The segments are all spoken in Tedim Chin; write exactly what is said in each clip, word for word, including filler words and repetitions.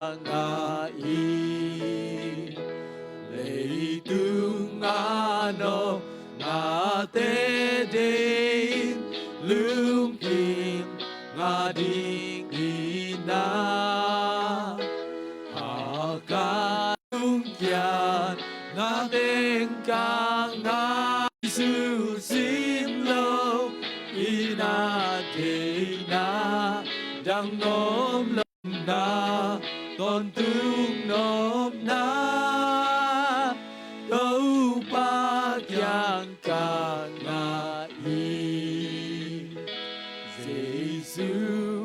ngah in, leitung a nopnate deih in lungkim ngah ding in ah, a ka lungkiat na teng ka ngah. Jesu sim lo in a deihna dang om lo, na tawntung nopna Topa kiang ka ngah hi. Jesu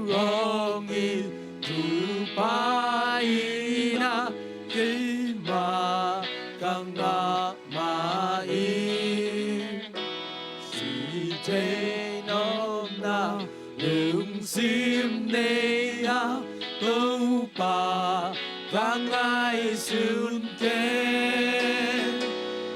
hong it thupha in ah keimah ka ngah mah hi. Sih thei nopna lungsim nei a Topa ka ngaihsun kei.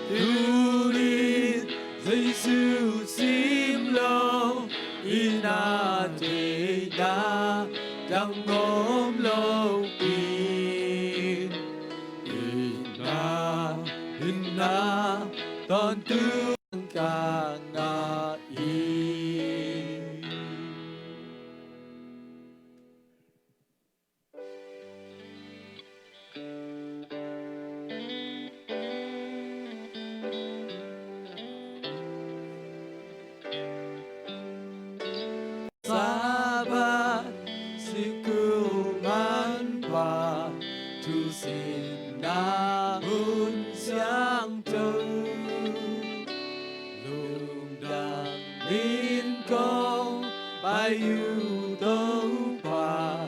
Tuni Jesu sim lo in a deihna dang om lo pi. Itna, itna tawntung ka ngah hi. Sabbath sikul manpha, thusinna hun siangtho, lungdam in kong pai uh Topa,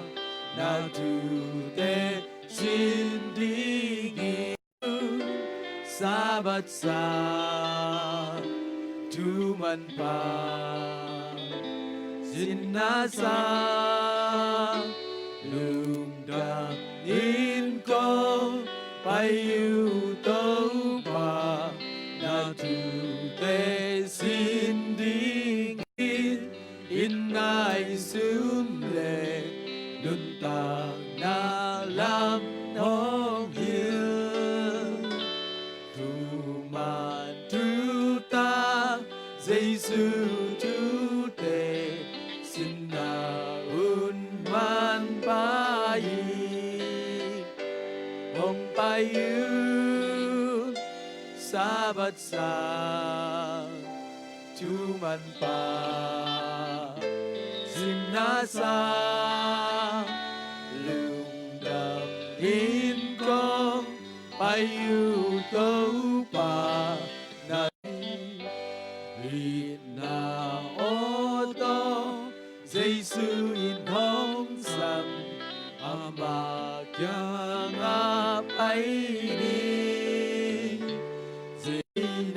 na thute sin ding hi. Sabbath sang thu manpha, sinna sang lungdam in kong pai uh Topa, na thute sin ding in ngaihsun le nuntakna lam hong hilh. Thuman thutak Jesu thute, sinna hun manpha hi. Hong pai un Sabbath sang thu manpha, sinna sang lungdam in kong pai uh Topa, na itna aw tawh Jesu in hong sam, ama kiangah pai ding. Jesu in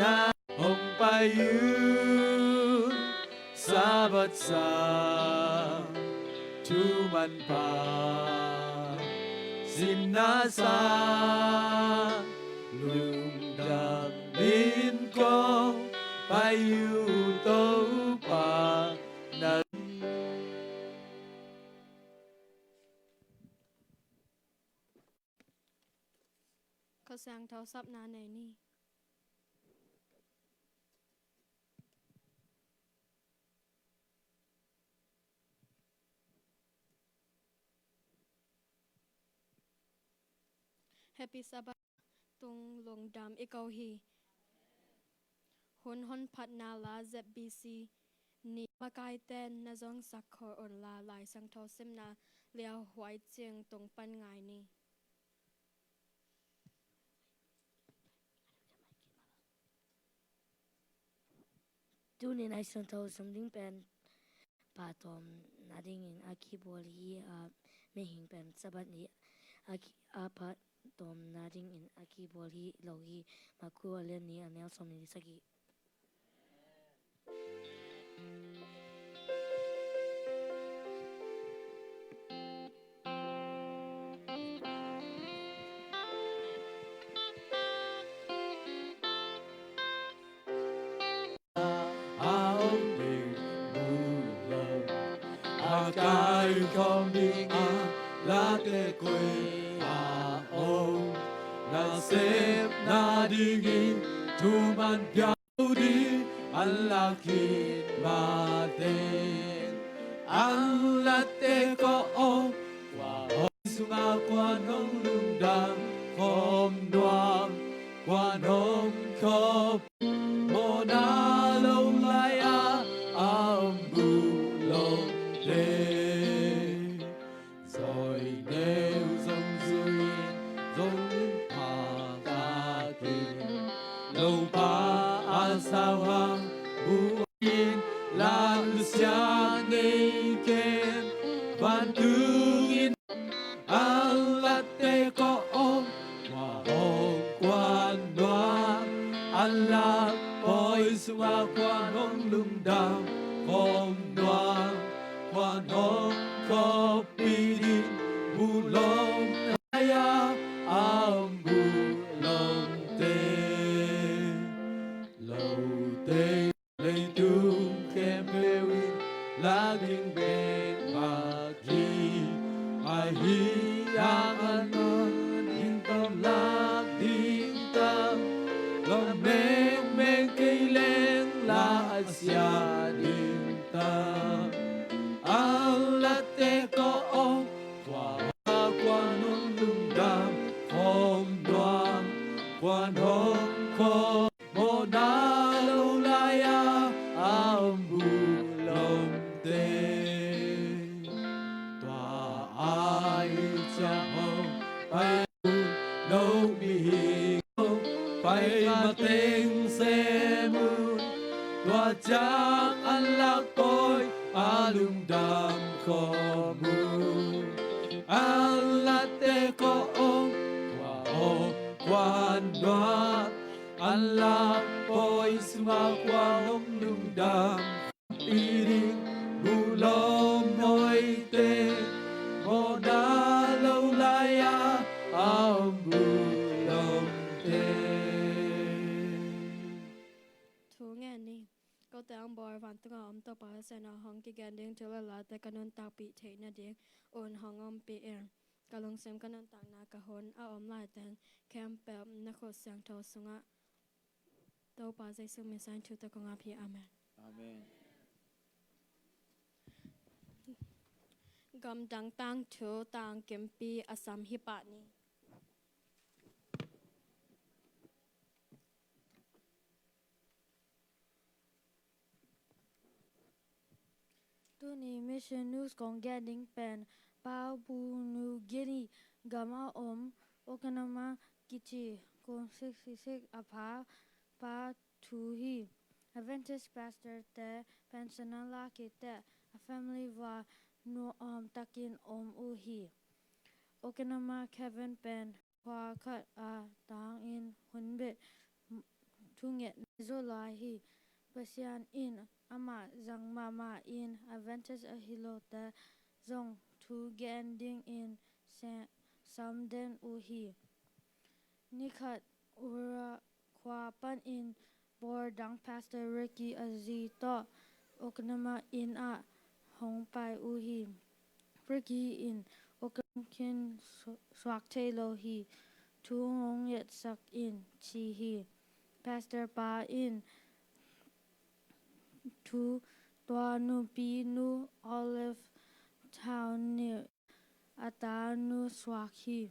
hong pai un Sabbath sang thu manpha, sinna sang lungdam in kong pai uh Topa, na Kha Siangtho sapna nei ni. Happy Sabbath. Tung lungdam i ko hi. Hun honphatna la Z B C ni. Makaite na zong sak khol un la, Lai Siangtho simna liauhuai ciang tung pan ngai ni. Tuni Lai Siangtho sim ding pen pa tawm nadingin a kibawl hi. A mihing pen Sabbath ni a ki-, a pa tawm nadingin a kibawl hi lo hi. Marku a lian ni a neu sawm ni sagih. A om ding mu lo, a kaikhawm ding a late koi. Sepna dingin thuman piak ding an lak khit mateng, an latte kawm, kua hong sungah kuan hong lungdam khawm nuam, kuan hong khawm mawhna lo lai-a a om buh lomte. Zawi neu zong zui in, zong in phakakin, lopa a sau hang buh in, la nusia nei ken, vantung in an latte kawm, kua hong kuan nuam, an lak pawi sungah kuan hong lungdam khawm nuam, kuan hong khawmpih ding buh lomte, a om buh lomte. Lote leitung khempeuh in lak ding bek mah hi. Ahi hangin a nuam ding tam, lak ding tam, lawm mengmeng kei leng la a sia ding tam. An latte kawm, kua hong kuan hong lungdam khawm nuam, kuan hong khawm mawhna lo lai-a a om buh lomte. Tua ahih ciang hong pai un, no mihing hong pai mateng sem un, tua ciang an lak pawi a lungdam khawm un. An latte kawm, kua hong kuan nuam, an lak pawi sungah kuan hong lungdam khawmpih ding buh lomte, mawhna lo lai-a a om buh lomte. Thu ngen ni. Kote hong bawl vantungah om Topa Pasian aw, hong kigen ding thu le late ka nuntakpih theih nading un hong ompih in. Ka lungsim ka nuntakna ka hun a om laiteng khempeuh na khut siangtho sungah Topa Jesu min suangin thu tawh kong ap hi. Amen. Amen. Gamdang tangthu tangkimpi a sam hi pah ni. Tuni Mission News kong gen ding pen Papua New Guinea gam a om Okanama kici kum sixty-six a pha pa thu hi. Adventist pastor te pension a la kik teh a family va nuam takin om uh hi. Okanama Kevin pen khua khat a tangin hun beh thunget zo lai hi. Pasian in amah zang mahmah in Adventist ahi lote zong thu gen dingin se-, sam den uh hi. Ni khat Ura khua panin Pawl dang Pastor Ricky a zi tawh Okanama inn ah hong pai uh hi. Ricky in Okanama khin su-, suak thei lo hi. Thu hong ngetsak in ci hi. Pastor pa in thu tua nupi nu Olive Town ni a ta nu suak hi.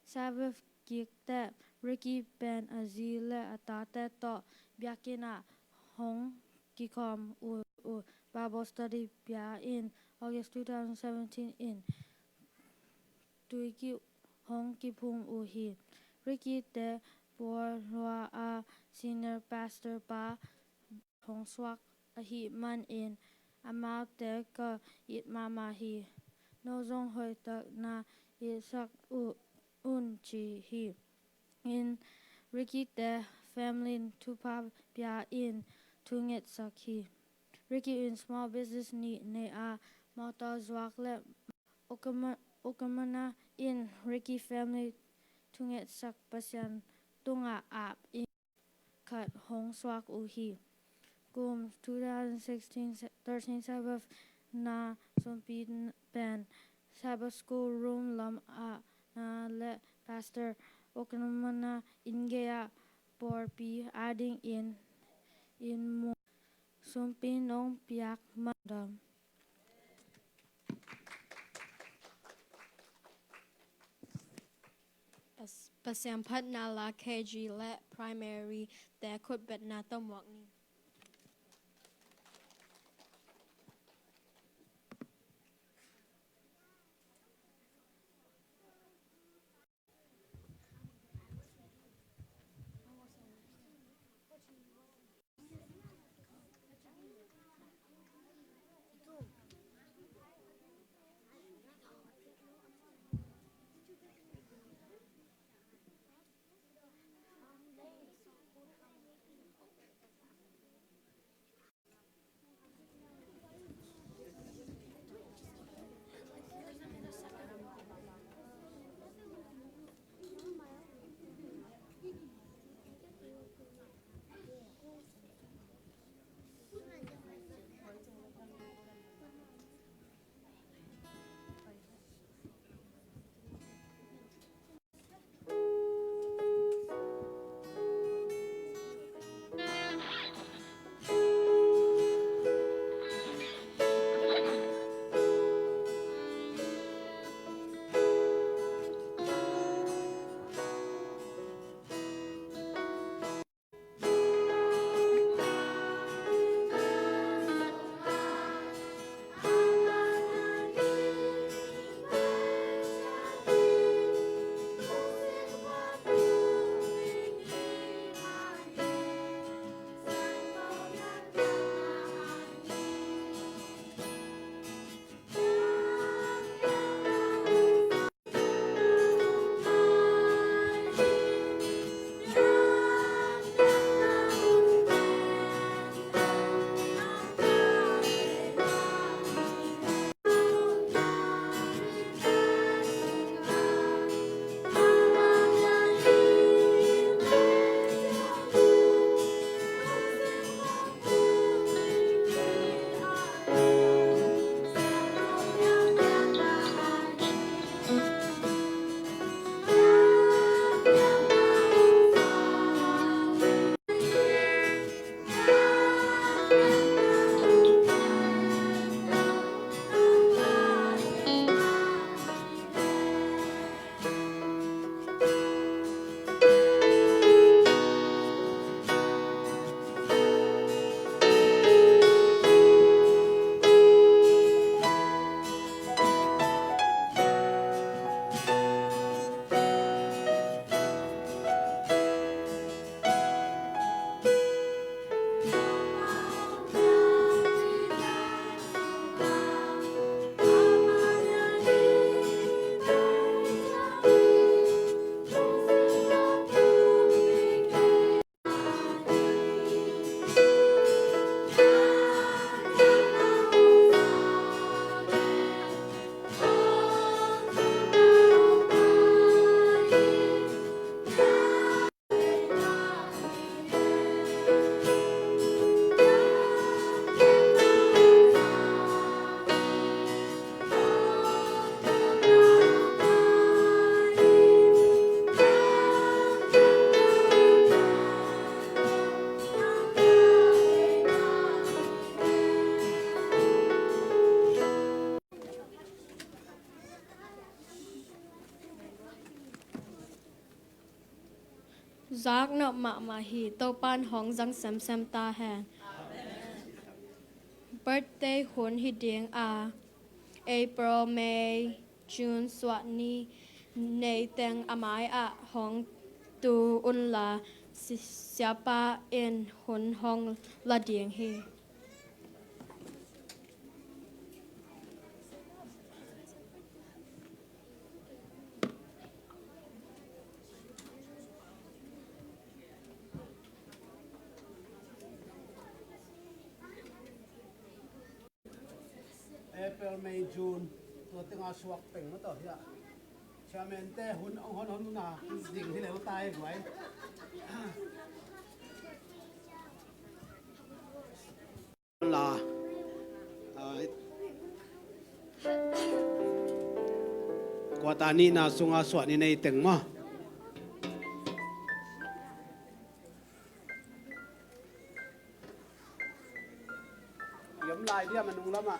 Sabbath kik teh Ricky pen a zi le a tate tawh biakinn ah hong kikhawm uh, uh Bible study pia in August two thousand seventeen in Tuiki hong kiphum uh hi. Ricky te Pawl lua a senior pastor pa hong suak ahih manin amaute ka it mahmah hi. No zong hoihtak na itsak uh un ci hi. In Ricky te family in thupha pia in thu ngetsak hi. Ricky in small business nih nei a motor zuak le Okama-, Okamana in Ricky family thungetsak Pasian tungah ap in khat hong suak uh hi. Kum two thousand sixteen, thirteen Sabbath na sumpi pen Sabbath School room lam ah na le Pastor Poknamana inn gei-ah pawlpi adingin inn mun sumpi nong piak mah dam. Pas-, Pasian phatna la K G le Primary te khutbetna tawh muak ni. Zaknop mahmah hi. Topa'n hong zang semsem ta hen. Birthday hun hi ding a, April, May, June suah ni nei teng a mai-ah hong tu unla, si-, siapa in hun hong la ding hi. April, May, June, tua tengah suak peng mah tawh hiah. Chairman te hun hong hon hon una ding hi lel tai guai. La. Ai. Kuata nihna sunga suah ni nei teng maw. Ai diam a nung lamah.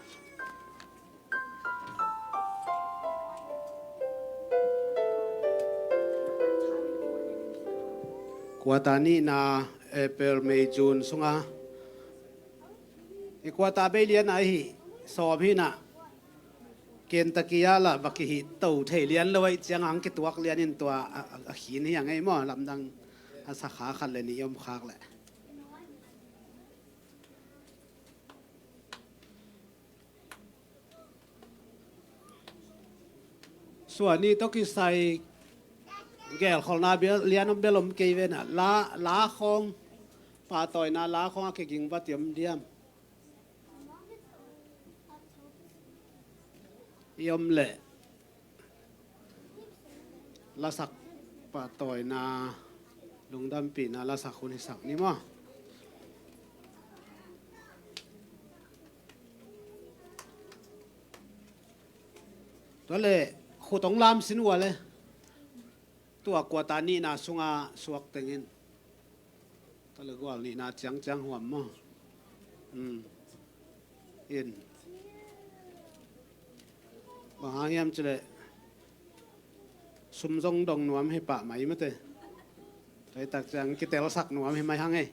Kuata nihna April, May, June sunga i kuata bei lian a ihi sawm hinah Kentucky ah lah va kihih to thei lian lo aih ciang hang kituak lian in tua a, a, a khin hi a ngei maw, lamdang a sakha khat le nih i om khak leh. Suahni tawh kisai gelkholhna bel, lian om bel om kei ve na. La, la khawng, pahtawina la khawng a kiging vat i om diam? I om leh lasak pahtawina, lungdampihna lasak hun hisak ni maw? Tua leh khut hong lam sin uh a le, tua kuata nihna sunga suak tengin. Tua leh gual nihna ciangciang huam maw? Um. In. Bang hang hiam cih leh sum zong dong nuam hi pah mai mate. Tua hi tak ciang kitelsak nuam hi mai hang ei.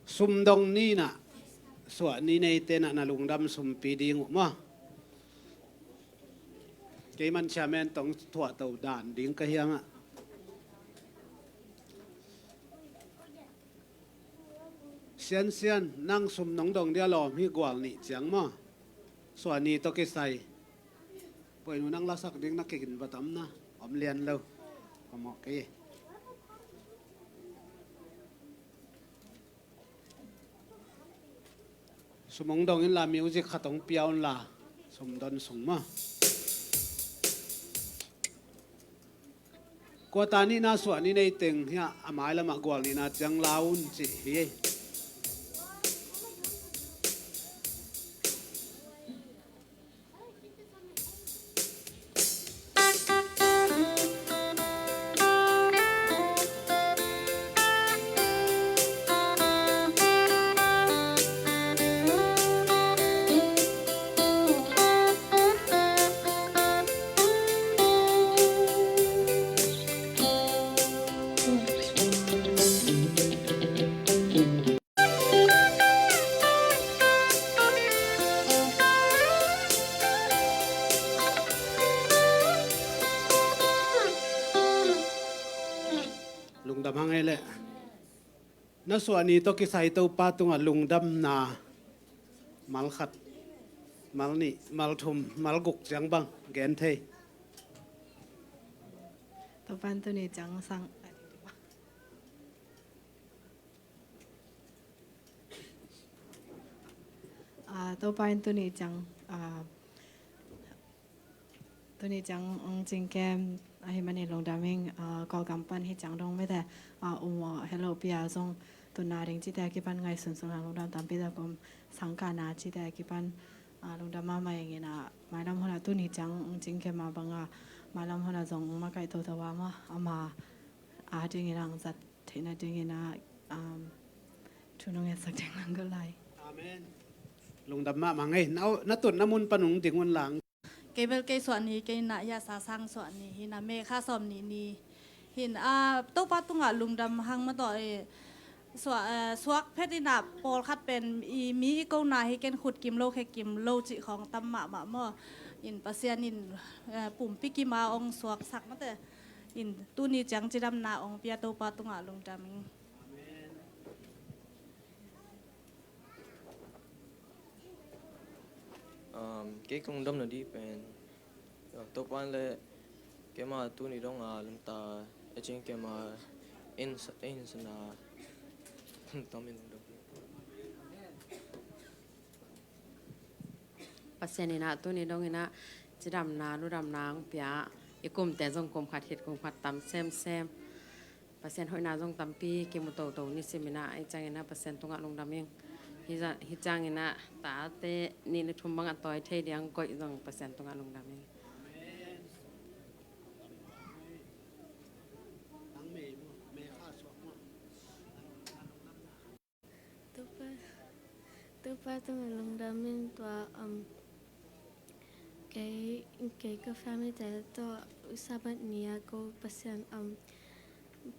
Sum dong ni nah, suahni neite nah na lungdam sumpi ding uh maw? Kei man chairman tawh thuahto dan ding ka hi hang ah. Siansian, nang sum nong dong dia lawm hi gual nih ciang maw? Suahni tawh kisai. Puai nu, nang lasak ding na kiging vat om na? Om lian lo. Om mawk kei. Sum hong dong inla, music khat hong pia unla, sum don sung maw? Kuata nihna suahni nei teng hiah a mailamah gual nihna ciang la un cih hi. Lungdam hang ei leh. Na suahni tawh kisai Topa tungah lungdamna mal khat, mal nih, mal thum, mal guk ciang bang gen thei. Topa in tuni ciang sang. Ah, Topa in tuni ciang, ah, tuni ciang hong cingkem ahih manin lungdam ing. Ah, Kawlgam pan hih ciang dong mite, ah, um aw, hello pia zong tunna ding cite a kipan ngaihsunsun hang lungdam tampi tak om, sangkahna cite a kipan, ah, lungdam mahmah ing in ah, mailam hunah tuni ciang hong cingkem a bang a, mailam hunah zong hong makaih toto a mah, ama a dingin hong zat theihna dingin ah, um, thu nong ngetsak ding lang ko lai. Amen. Lungdam mahmah ngei. Na, na tutna mun pan hong ding un lang. Kei bel kei suahni, kei na hia sa sang suahni hi na, May kha sawm nih ni. Hin, ah, Topa tungah lungdam hang mah tawh, eh, suak, eh, suak phet in ah pawlkhat pen i mi i kona hi ken, khut kim lo, khe kim lo cih khawng tam mahmah maw. In Pasian in, eh, pumpi kim a hong suaksak mate. In tuni ciang cidamna hong pia Topa tungah lungdam ing. Um, kei kong damna ding pen, uh, Topa in le keima tuni dong a lungta a cingkem a, in sa, in sana, tam in lungdam. Pasian in ah tuni dong in ah cidamna, ludamna hong pia, i kumte zong kum khat khit kum khat tam semsem. Pasian hoihna zong tampi kimu toto nisim in ah, hih ciangin ah Pasian tungah lungdam ing. Hih ciangin ah tate nih le thum bang a tawi thei ding koih zong Pasian tungah lungdam ing. Amen. Topa, Pa tungah lungdam ing. Tua, um, kei, kei ka family te tawh Sabbath ni-a ko Pasian, um,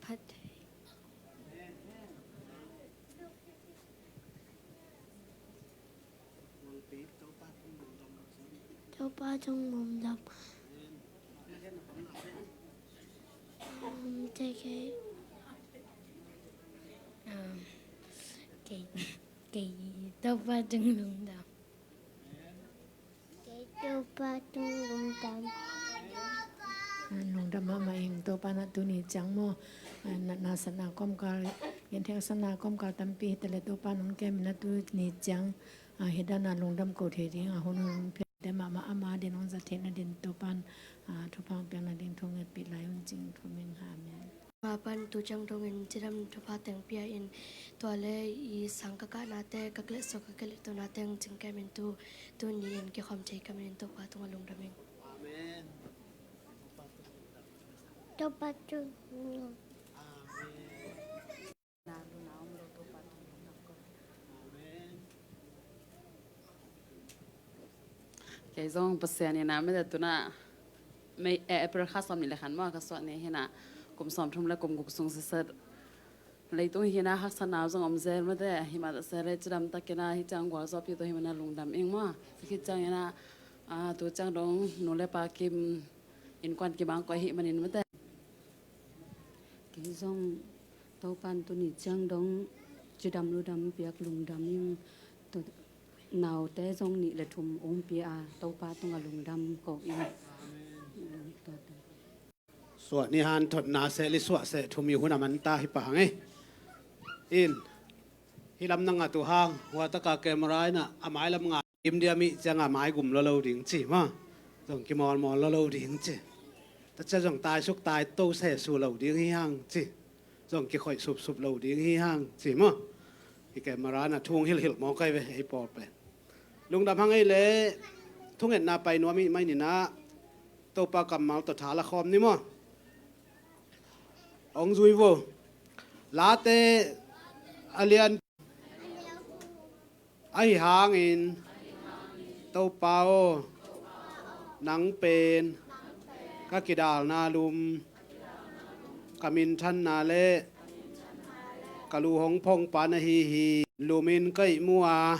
phat thei. Topa tung lungdam. Um, te kei. Um, kei, kei Topa tung lungdam. Kei Topa tung lungdam. Lungdam mahmah ing. Topa na tuni ciang maw, natna satna kawmkal, gentheisakna kawmkal tampi hi ta leh Topa nong kem in na tuni ciang, ah, hih dan a lungdam ko thei ding a hun hong piak te mahmah ama din hong za theihna din Topa'n, ah, thupha hong piakna ding thu ngetpih lai un ci-in thum ing. Amen. Ama pan tu ciang dongin cidam thupha teng pia in, tua le i sang ka kahnate, ka kiletsuk ka kilettuhnate hong cingkem in tu, tuni in kikhawm thei ka min in Topa tungah lungdam ing. Amen. Topa tung. Amen. Kei zong Pasian in a mete tuna May, eh, April kha sawm nih le khat maw ka suah ni hi na, kum sawm thum le kum guk sung siset leitung hi na haksatna zong om zel mete, hi mah ta se le cidam takin a hi ciang gualzawhpih tawh hi mah na lungdam ing maw. Hi ciang in a, ah, tu ciang dong nu le pa kim innkuan kim ang koih hi manin mete. Kei zong Topa'n tuni ciang dong cidam lungdam piak lungdam ing. Naute zong nih le thum hong pia a, Topa tungah lungdam ko ing. Suah ni hanthotna seh li suah seh thum i hun a man ta hi pah hang e. In, hi lam na ngat uh hang, hua taka camera in a, a mai lam ngat. Kim dia mih ciang a mai gum lua lo ding ci maw. Zong kimawlmawl lua lo ding ci. Tua ciang zong taisuk taito se su lo ding hi hang ci. Zong kikhoih supsup lo ding hi hang ci maw. Hi camera in a thu hong hilhhilh mawk ai ve, ei pawl pen. Lungdam hang ei le, thungetna pai nuam i mai ni na, Topa kammal tawh tha la khawm ni maw. Hong zui vo. Late a lian Ahi hangin, Topa aw, nang pen ka kidalna lum, ka minthanna le ka lu hong phongpa na hi hi. Lumin ka ihmu a,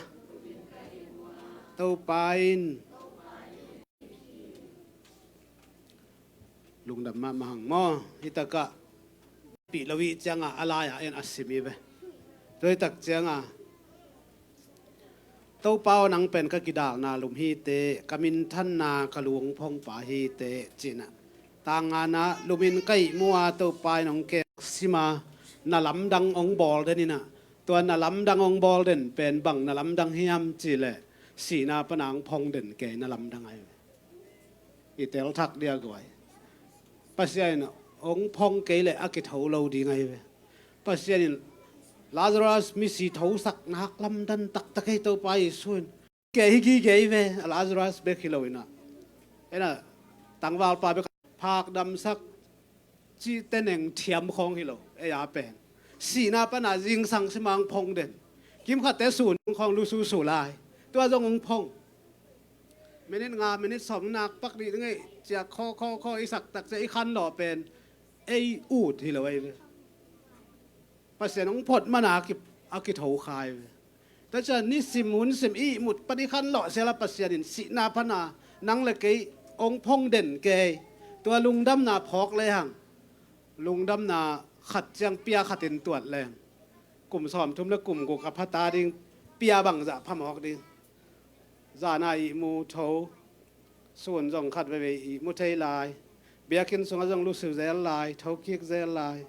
Topa in lungdam mahmah hang maw. Hi takah pih lo ih ciangah a lai-ah en a sim hi ve. Tua hi tak ciangah, Topa aw, nang pen ka kidalna lum hi teh, ka minthanna ka lu hong phongpa hi teh, cinah. Tangana, lumin ka ihmu a, Topa in hong kek sima, na lamdang hong bawl den inah. Tua na lamdang hong bawl den pen bang na lamdang hiam cihleh, sihna pana hong phong den kei na lamdang ahi ve. I tel thak dia guai. Pasian in hong phong kei leh a kitho lo ding ahi ve. Pasian in Lazarus misi thosak nak lamdang taktak hi Topa Jesu in. Kei hi gige hi ve, Lazarus bek hi lo inah. Ena, tangvalpa bek phak damsak, cihte neng thiam khawng hi lo, ei a pen. Sihna pana zingsang simang phong den. Kimkhatte sun khawng lususu lai. Tua zong hong phong. Minit nga, minit sawm nak pak dih ding ei, ciak khaw, khaw, khaw, i sak tak ciah i khan lawh pen. Ei ut hi lo ei ve. Pasian hong phot mana a ki, a kitho khai ve. Tua ciah nisim hun sim i ihmut pan i khan lawh siala Pasian in sihna pana nang le kei hong phong den kei. Tua lungdamna phawk lehang. Lungdamna khat ciang pia khatin tuat leng. Kum sawmthum le kum guk a phata ding pia bangzah phamawk ding. Zana ihmu tho. Sun zong khat veivei ihmu thei lai. Biakinn sungah zong lusu zel lai, thokik zel lai.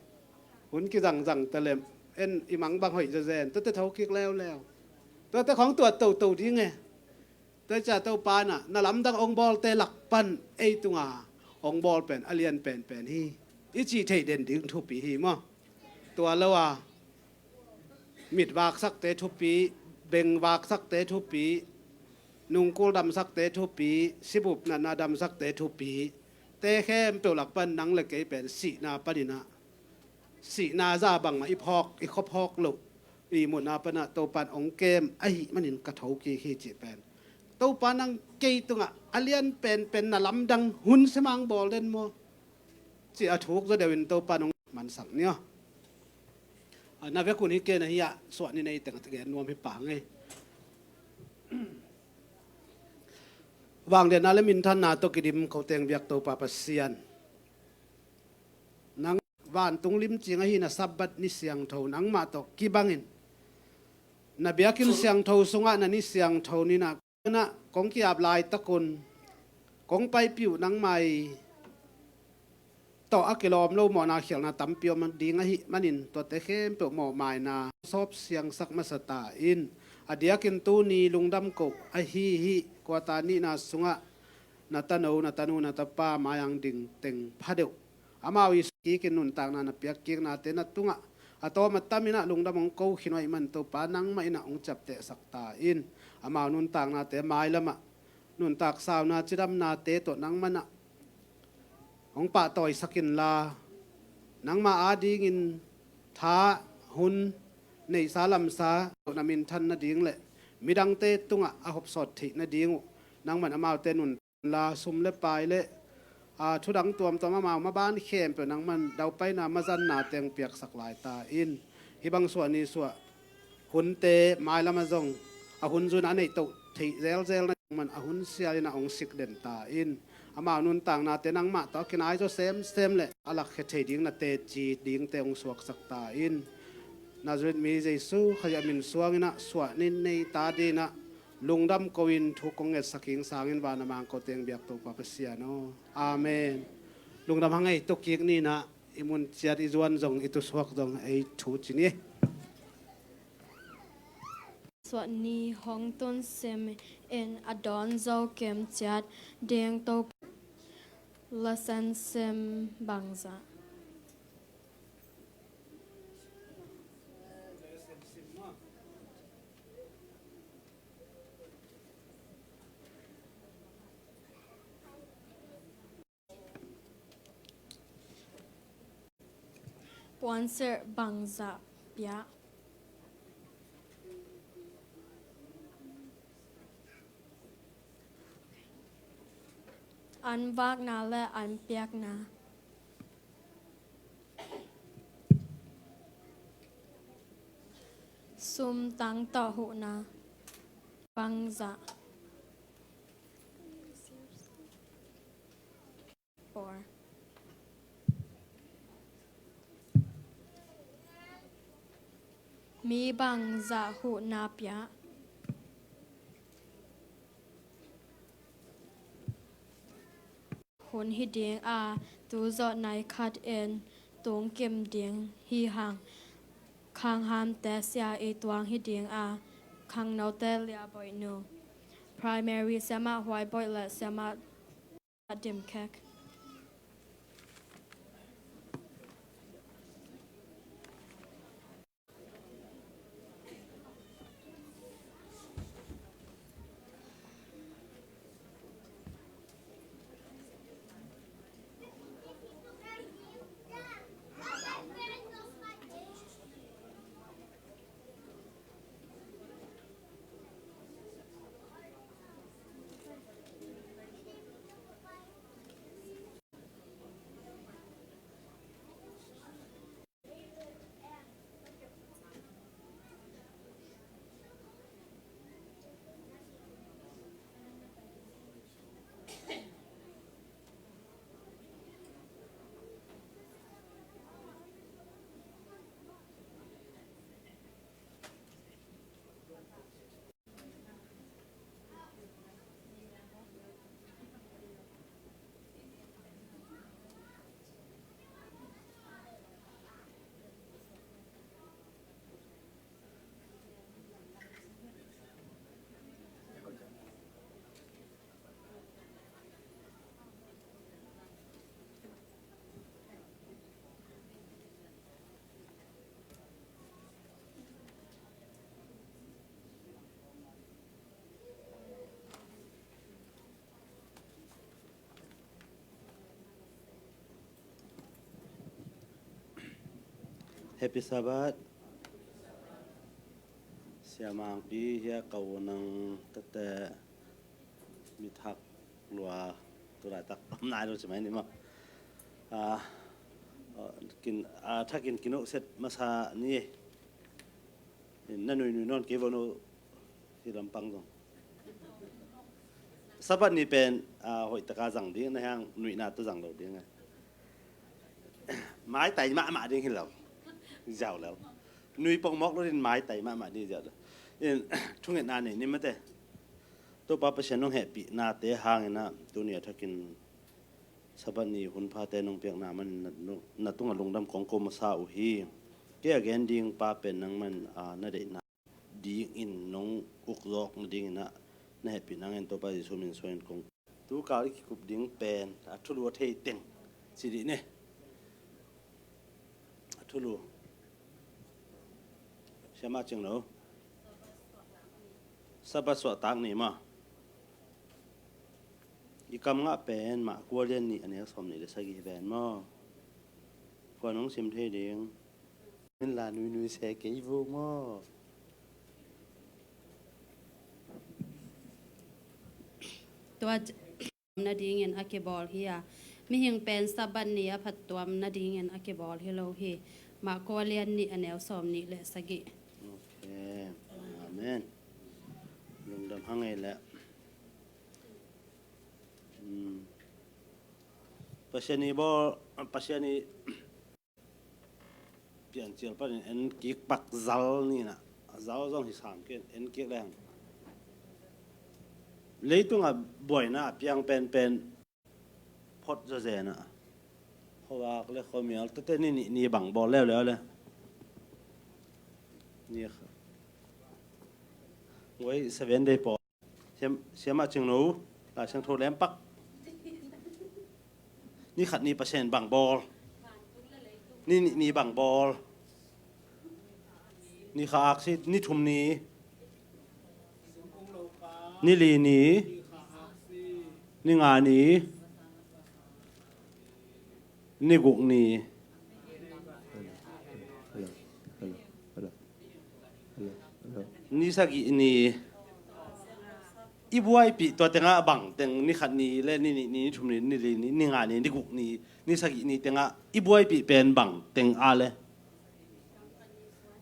Hun kizangzang talem. En i mang bang hoih zezen. Tuate thokik leuleu. Tuate khawng tuat toto ding e. Tua ciah Topa inah, na lamdang hong bawlte lak pan ei tunga hong bawl pen a lian penpen hi. I cih theih den ding thupi hi maw. Tua lo a, mit vaksakte thupi, beng vaksakte thupi, nungkul damsakte thupi, sibup natna damsakte thupi, te khempeuh lak pan nang le kei pen sihna paninah. Sihna za bangmah i phawk, i khuaphawk loh. Ih mutna panah Topan ong kem ahih manin ka thokik hi cih pen, Topa nang kei tungah a lian penpen na lamdang hun semang bawl den maw? Cih a thuk zaw deuhin Topan ong mansak ni aw. A, na vekun hi ken ahi ah, suah ni nei teng a gen nuam hi pah ngei. Vangliatna le minthanna tawh kidim ko teng biak Topa Pasian, nang vantung limcing ahi na Sabbath ni siangtho nangmah tawh kibangin, na biakinn siangtho sungah na ni siangtho ni-in ah kong ki-ap laitakun kong paipih uh nangmah ii tawh a kilawm lo mawhna khialhna tampi om ding ahih manin tuate khempeuh mawhmaina sawp siangsak masa ta in. A diakin tuni lungdam ko ahi hi. Quarter nihna sungah na tano, na tanu, na tapa mai-ah ding teng phadeuh, amau ii kikin nuntakna na piak kiknate na tungah a tawm a tamin ah lungdam ong ko khin uh ahih man Topa nangmah in ah ong ciaptehsak ta in. Amau nuntaknate mailamah nuntak sauna cidamnate tawh nangmah in ah ong pahtawisak inla, nangmah adingin tha, hun, neihsa lamsa na minthan nading le midangte tungah a hopsawt theih nading uh nangmah in amaute nuntak inla, sum le pai le, a, thudang tuamtuam amau maban khempeuh nangmah in daupaina mazanna teng piaksak lai ta in. Hih bang suah ni suah hunte mailamah zong a hun zui-in a neih toh theih zelzel nading man a hun sialin ah ong sik den ta in. Amau nuntaknate nangmah tawh a kinai zaw semsem le a lakkhia thei ding na teci dingte ong suaksak ta in. Nazareth mi Jesu Khazih min suangin ah suah ni nei ta dingin ah lungdam ko-in thu kong ngetsak hing sangin van a mang ko teng biak Topa Pasian aw. Amen. Lungdam hang ei, tu kik ni-in ah i mun ciat i zuan zong i tusuak zong ei thu ci ni. Suah ni hong tun simin a dawn zo kim ciat ding Topa lasan sim bangzah. Puansilh bangzah pia? An vakna le an piakna. Sum tang tawh huhna bangzah? Four. Mi bangzah huhna pia? Hun hi ding a, tu zawh nai khat in tung kim ding hi hang. Khanghamte sia ii tuang hi ding a, khangnote liaboihnu. Primary siamah Huaiboih le siamah Dimkhek. Happy Sabbath. Hia Mangpi, Hia Ko Nang, tate, mithak lua, tu laitak om nai lo ci mai ni maw. Ah, kin, ah, thakin kinohset masa ni. Na nuinui nawn kei vo no, hi lampang zong. Sabbath ni pen, ah, hoihtaka zang ding, na hiang nuihna tawh zang lo ding a. Maitai mahmah ding hi lo. Ziau lo. Nui pongmawk lo din maitai mahmah ding ziau lo. In, thungetna nei ni mate. Topa Pasian nong hehpihnate hangin ah, tuni a thakin Sabbath ni hun phate nong piakna man na, na tungah lungdam kong ko masa uh hi. Kei a gen ding pa pen nangman, ah, na deihna dingin nong ukzawk nadingin ah, na hehpih nangin Topa Jesu min suangin kong. Tu kal i kikup ding pen a thulu a thei teng ci dih ni. A thulu. Siamah Cing Lo. Sabbath suahtak ni maw. I kam ngah pen Mark kua lian nih a neu sawm nih le sagih ven maw. Kua nong sim thei ding. Min la nuinui se kei vuk maw. Tua c-, nadingin a kibawl hi a. Mihing pen Sabbath ni a phattuam nadingin a kibawl hi lo hi. Mark kua lian nih a neu sawm nih le sagih. Ok. Amen. Lungdam hang ei leh. Hmm. Pasian i bawl, Pasian i Piancil panin en kik pak zal ni na. Zal zong hi sam kei, en kik leng. Leitung a buaina a piang penpen phot zawzen a. Khuavak le khuamial tete ni nih ni bang bawl leuleu le. Ni kha. Ngoi Seven Day pawl. Siam, Siamah Cing Lo, Lai Siangtho lem pak. Ni khat ni Pasian bang bawl. Ni nih ni bang bawl. Ni kha aksi, ni thum ni. Ni li ni. Ni nga ni. Ni guk ni. Ni sagih ni. I buaipih tua tengah bang teng ni khat ni le ni nih ni, ni thum ni, ni li ni, ni nga ni, ni guk ni, ni sagih ni tengah i buaipih pen bang teng a le.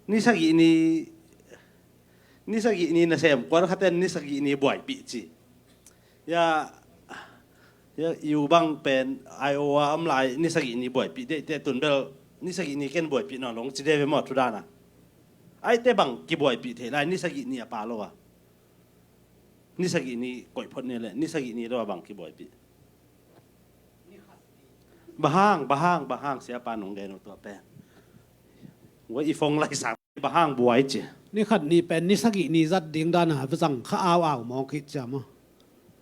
Ni sagih ni, ni sagih ni nasem kuan khaten ni sagih ni buaipih ci. Ya, ya, yu bang pen ai o a om lai ni sagih ni buaipih dei te tun bel ni sagih ni ken buaipih nawn long ci dei ve maw thu dana. Ai te bang kibuaipih thei lai ni sagih ni a pa lo a. Ni sagih ni koih phot ni le ni sagih ni lo a bang kibuaipih. Bahang, bahang, bahang siapa nong gen uh tua pen. Wa i fong lai sang. Bang hang buai ci. Ni khat ni pen ni sagih ni zat ding dana zang kha au au mawk hi cia maw.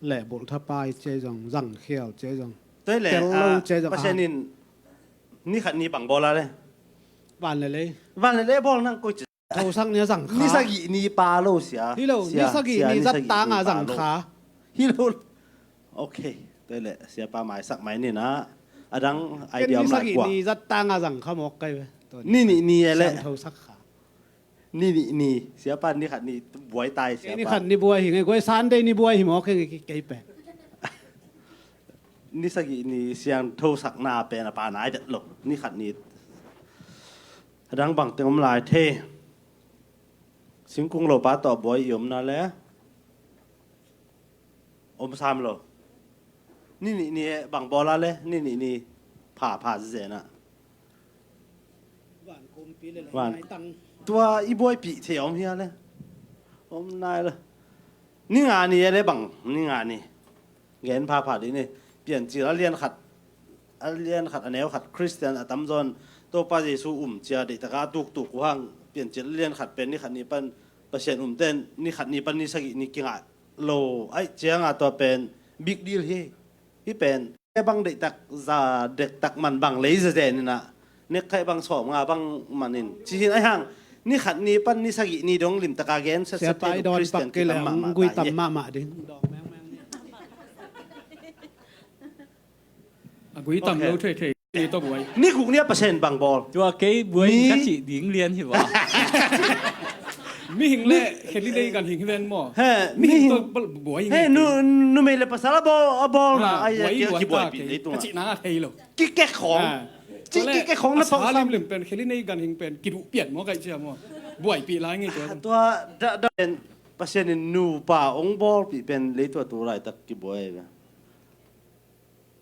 Leh bulh thapai cia zong, zang khial cia zong. Tel lo cia zong. Pasian in ni khat ni bang bawl a le. Van le lei. Van le lei bawl nang koi ci. Thosak ni a zang kha. Ni sagih ni pa lo sia. Hi lo, ni sagih ni zat tang a zang kha. Hi lo. Ok, tel le siapa maisak mai ni na. Adang idea om lai kua. Ni sagih ni zat tang a zang kha mawk kai ve. Ni nih ni e le. Siangtho sak kha. Ni nih ni, siapa ni khat ni buai tai siapa. Ni khat ni buai hi ngai, guai Sunday ni buai hi mawk hi ngai kei pen. Ni sagih ni siangtho sakna pen a pa nai vet lo. Ni khat ni. Adang bang teng om lai the. Singkung lo pa tawh buai i omna le. Om sam lo. Ni nih ni bang bawl a le, ni nih ni pha pha zizena. Van. Tua i buaipih thei om hia le. Om nai le. Ni nga ni le bang, ni nga ni. Gen pha pha dih ni. Piancil a lian khat, a lian khat a neu khat Khristian a tamzawn Topa Jesu um cia deihtaka a tuktuk uh hang Piancil a lian khat pen ni khat ni pan Pasian umten ni khat ni pan ni sagih ni kingah lo aih cianga tua pen big deal hi. Hi pen e bang deihtak za dektak man bang lei zezen ina nek khaih bang sawm nga bang manin cihin aih hang ni khat ni pan ni sagih ni dong limtaka gen setset siapa i dawn Khristian pak kei le kitam mahmah gui tam mahmah ding. A gui tam lo thei thei. Ni guk ni a Pasian bang bawl. Tua kei buai ni kha cih ding lian hi va. Mihing le kheli nei ganhing hi ven maw? He, mihing tawh buai hi ngei. He, nu, numei le pasal a bawl, a bawlna, ah, ai, buai, ai, buai kibuaipi ta leitung ah. Ka cihna a thei lo. Kikek khawng. Ah. Ci kikek khawng na pang sam. Tua le a sa limlim pen kheli nei ganhing pen kiduh pian maw, kai cia maw? Buaipi lai ngei tua. Ah, tua da, da pen Pasian in nupa ong bawlpih pen leitung ah tu laitak kibuai ve.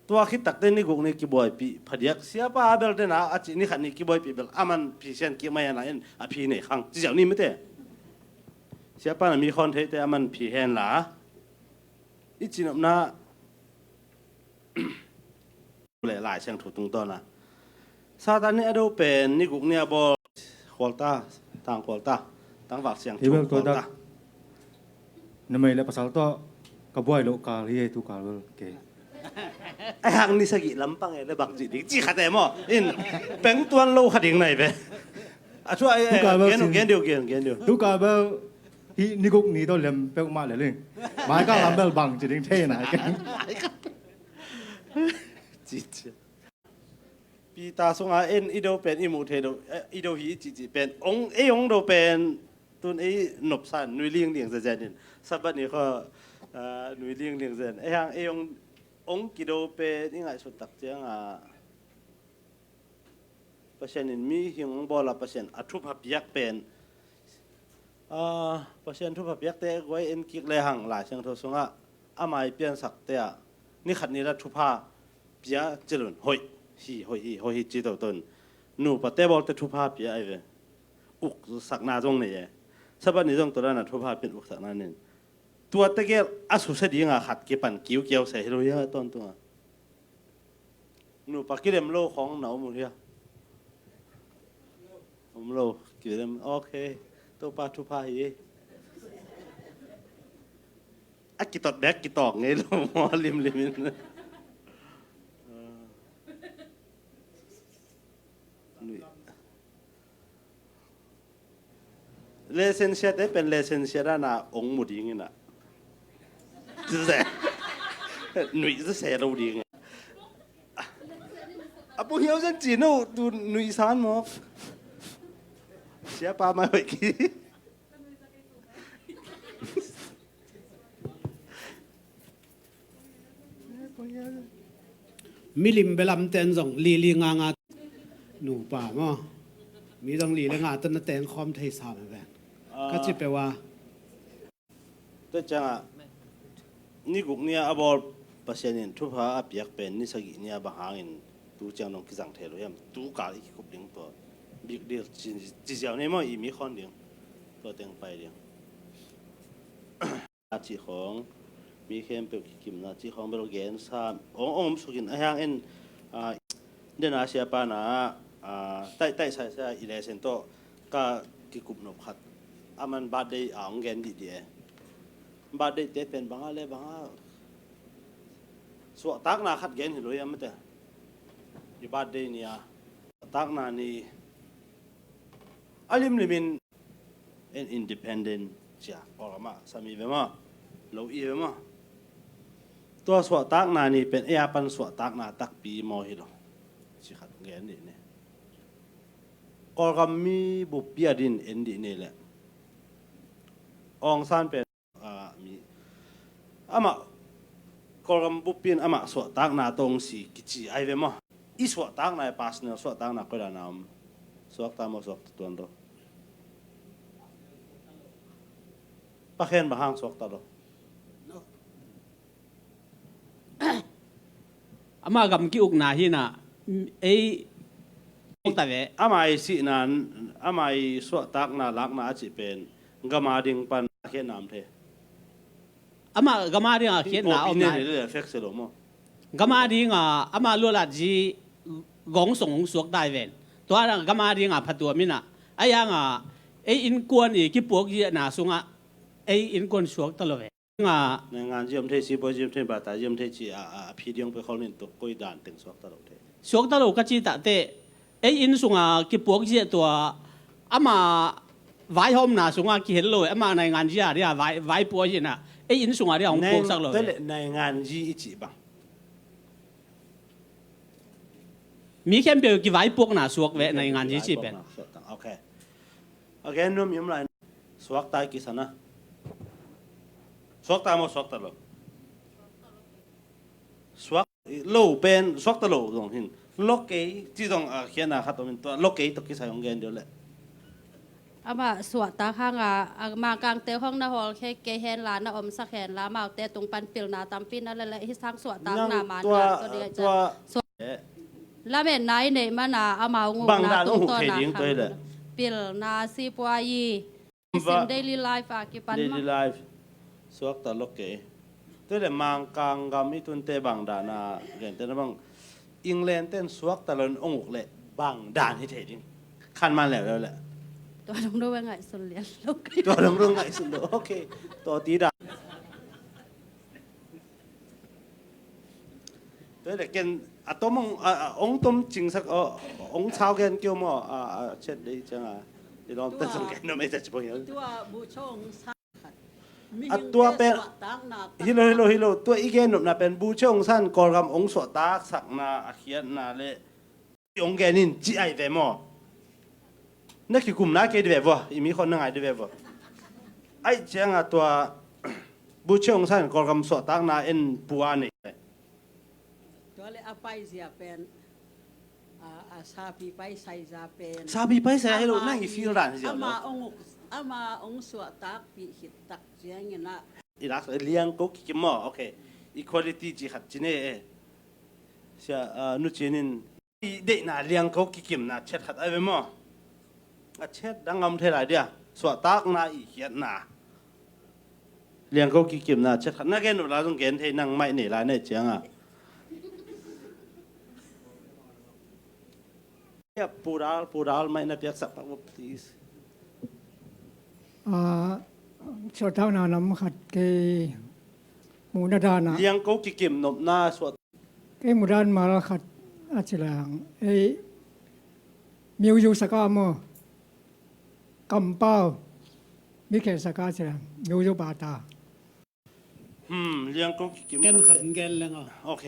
Tua khit takte ni guk ni kibuaipih phadiak, siapa a bel dena a cih ni khat ni kibuaipih bel aman phi sian kik mai a na in a phi nei khang ci ziau ni mite. Siapa na mi khawn theite aman phi hen la i cinopna le Lai Siangtho tungtawn a Satan nih a do pen ni guk ni a bawl khualta, tang khualta, tangval siangtho khualta. Numei le pasal tawh ka buai loh kal hi ei, tu kal bel ke. Ai hang ni sagih lampang e le bang ci ding ci khat e maw? In peng tuan lo kha ding nai ve. A thu ai gen gen diu gen gen diu. Tu kal bel hi ni guk ni tawh lem peuhmah le ling. Mai kal lam bel bang ci ding thei nai ke. Ci ci. Peter sungah en i do pen i muh thei lo, eh, i do hi i cihcih pen ong, ei ong do pen tun ei nopsan nui lingling zezen in. Sabbath ni khaw, ah, nui lingling zen. Ei hang ei ong, ong kido pen i ngaihsut tak ciangah Pasian in mihing ong bawla Pasian a thupha piak pen, ah, Pasian thupha piakte guai en kik le hang Lai Siangtho sungah a mai piansakte ah ni khat ni la thupha pia cilun hoih hi, hoih hi, hoih hi ci totun nupa tebawlte thupha pia ai ve. Uksakna zong nei e. Sabbath ni zong tua dana thupha pian uksakna nen. Tua tegel a susia dinga khat kipan kiukiau se hi lo hia tawntunga. Nupa kilem lo khawng na om uh hia? Om lo, kilem, ok. Topa thupha hi. A kitot bek kitawk ngei lo maw limlim in. Lesen siate pen lesen sia dana ong mu ding ina. Nuih zese lo ding. A pung hiau zen ci no tu nuih san maw. Siapa mai hoih ki. Milim belam ten zong lili nga nga nupa maw. Mi zong lili nga ten na teng khawm thei sam ven. Ka ci peuh a. Tua ciangah ni guk ni-a a bawl Pasian in thupha a piak pen ni sagih ni-a bang hangin tu ciang dong kizang thei lo hiam? Tu kal i kikup ding tua big deal ci, ci ziau nei maw i mi khawn ding. Tua teng pai ding. A cih khawng mi khempeuh kikimna cih khawng bel gen sam ong, ong om sukin a hiang en, ah, dena siapa na, ah, taih taih sai sai i lesen tawh ka kikup nop khat. Aman birthday a ong gen dih dih e. Birthday te pen banga le banga suahtakna khat gen hi lo hiam mate. I birthday ni a suahtakna ni a limlimin en independent cia Kawlgam ah sam i ve maw? Lo i ve maw? Tua suahtakna ni pen ei a pan suahtakna takpi maw hi lo. Ci khat gen dih ni. Kawlgam mi buppi a din en dih ni le Aung San pen, ah, mi amah Kawlgam buppi in amah suahtakna tawng si kici ai ve maw? I suahtakna i personal suahtakna koidan a om? Suakta maw suakta tuan lo? Pakhen bang hang suakta lo? Ama gam ki-ukna hi na ei ta ve. Ama i sihna, ama i suahtakna lakna a cih pen gam a ding pan a khiatna om thei. Ama gam a ding a khiatna om na. Gam a ding a ama lualat zi gong song hong suak dai ven. Tua gam a ding a phatuam ina a yang a ei innkuan i kipuak ziahna sungah ei innkuan suak ta lo ve. Nga. Naingan zi om thei, sibuai zi om thei, bata zi om thei ci a, a, a phi diang pe khol nin tuk koi dan teng suak ta lo thei. Suak ta lo ka ci tahte ei inn sunga kipuak ziah tua ama vaihawmna sunga kihel lo, ama naingan zi a dia vai, vai puak ina ei inn sunga dia hong puaksak lo. Tele naingan zi i ci bang. Mi khempeuh kivaipuakna suak ve naingan zi ci pen. Okay. Again, no mi om lai. Suakta i kisan a. Suakta maw, suakta lo? Suak lo pen, suakta lo zong hin. Lo kei ci zong a khiatna khat om in tua lo kei tawh kisai hong gen deuh leh. Amah suahtak hanga, a, Mangkangte hong na hawlkhia kei henla, na omsak henla, amaute tung pan pilna tampi na lele, hi sang suahtakna man tua, na tawh ding a tua, suah-, eh, lametna i neih mana, amau ngukna bang dan hong huk thei tungtawna ding tua hi khang leh. Pilna sipua i Ba- Sin daily life a kipan daily ma- life. Suakta lo kei. Tua leh Mangkang gam i tunte bang dana gente na bang England ten suakta lo in ong uk leh bang dan hi thei ding. Khan man leuleu leh. Tua dong do ngaihsun lian lo kei. Tua dong do ngaihsun lo. Ok. Tua ti dan. Tua leh ken a tom ong, a, a, ong tom cingsak, a, ong sau gen keu maw, a, a, chet dei cianga. I lawmte zong gen nuam ei ta ci pong hiau. Tua bu chong sa khat. A tua pen, hi lo, hi lo, hi lo. Tua i gen nopna pen bu chong san Kawlgam ong suahtaksakna a khiatna leh hong gen in ci ai ve maw? Na kikumna kei di ve vua, i mi khon na ngai di ve vua. Ai cianga tua bu chong san Kawlgam suahtakna en pua nei. Tua leh a paizia pen, a, a sapi paisai za pen. Sapi paisai hi lo, ama nang i feel dan hi zia lo. Ama ong uk, ama ong suahtakpih khit tak ciangin a. I lak liang ko kikim maw, ok. Equality ci khat ci ne e. Sia, a, Nu Cin in i deihna liangko kikimna chet khat ai ve maw? A chet dang om thei lai dia. Suahtakna i khiatna liangko kikimna chet khat. Na gen uh la zong gen thei nang maih nei lai nei cianga. Ya, pudal, pudal maih na piaksak pak vop tis. A, suahtakna nam khat kei muhna dana. Liangko kikim nopna suah Kei mudan mal khat a ci leng, ei, miuzu saka maw, kampau, mi khen saka ci leng, miuzu bata. Hmm, liangko kikim. Ken khat gen leng aw. Ok.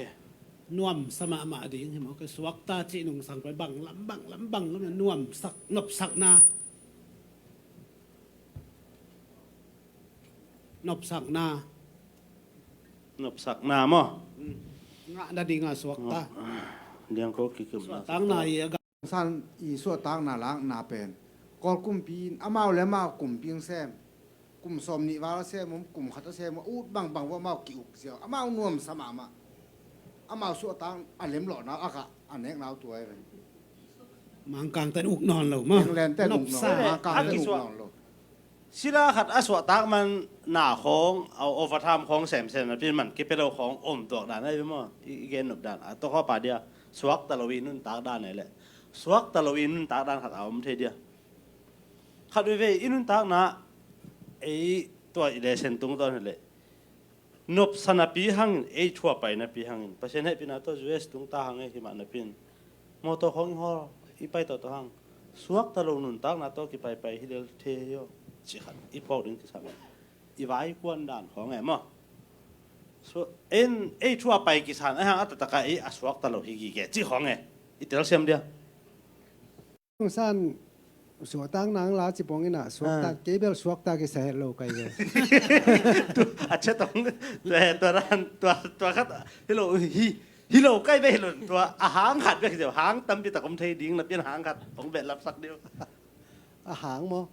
Nuamsa mahmah ding hi maw, kei suakta cih nungsang pai bang lam, bang lam, bang lam, nuamsak, nopsakna. Nopsakna. Nopsakna maw? Hmm. Ngah nadinga suakta. Liangko kikim na suakta. Suaktakna i a ga- San i suaktakna lakna pen. Kawl kumpi in amau le amau kumpi sem. Kum sawm nih val a sem, kum khat a sem, ut bangbang vua amau ki-uk ziau. Amau nuamsa mahmah. Amau suahtak a lemlawhna a gah a neknau tua hi ve. Mangkang ten uk nawn lo maw. England ten uk nawn lo. Nopsa. Mangkang ten uk nawn lo. Sila khat a suahtak man na khawng, a overtime khawng semsem na pin man kipia lo khawng om tuak dan ahi maw. I, i gen nop dan. A tawh khawpa dia suakta lo i nuntak dan ahi leh. Suakta lo i nuntak dan khat a om thei dia. Khat veivei i nuntakna ei tua i lesen tungtawn hi leh. Nopsa napi hangin, ei thu a pai napi hangin, Pasian hehpihna tawh U S tungta hang ei hi mah napi in, mawtaw khawng i hawl, i pai tawh tawh hang, suakta lo nuntakna tawh kipaipai hi lel thei hi aw, cih khat i phawk ding kisam. I vai kuan dan khawng e maw. So, en, ei thu a pai kisam, ei hang a taktak a ei a suakta lo hi gige, cih khawng e, i telsiam dia. San suaktak nang la ci pong ina, suaktak, ah, kei bel suaktak i sa het lo kai ve. Tu, a chet ong, tua, tua dan, tua, tua khat, hi lo, hi, hi lo kai ve hi lo, tua, a hang khat ve hi lo, hang tampi tak om thei ding, na pian hang khat, ong ve lapsak deuh. A hang maw?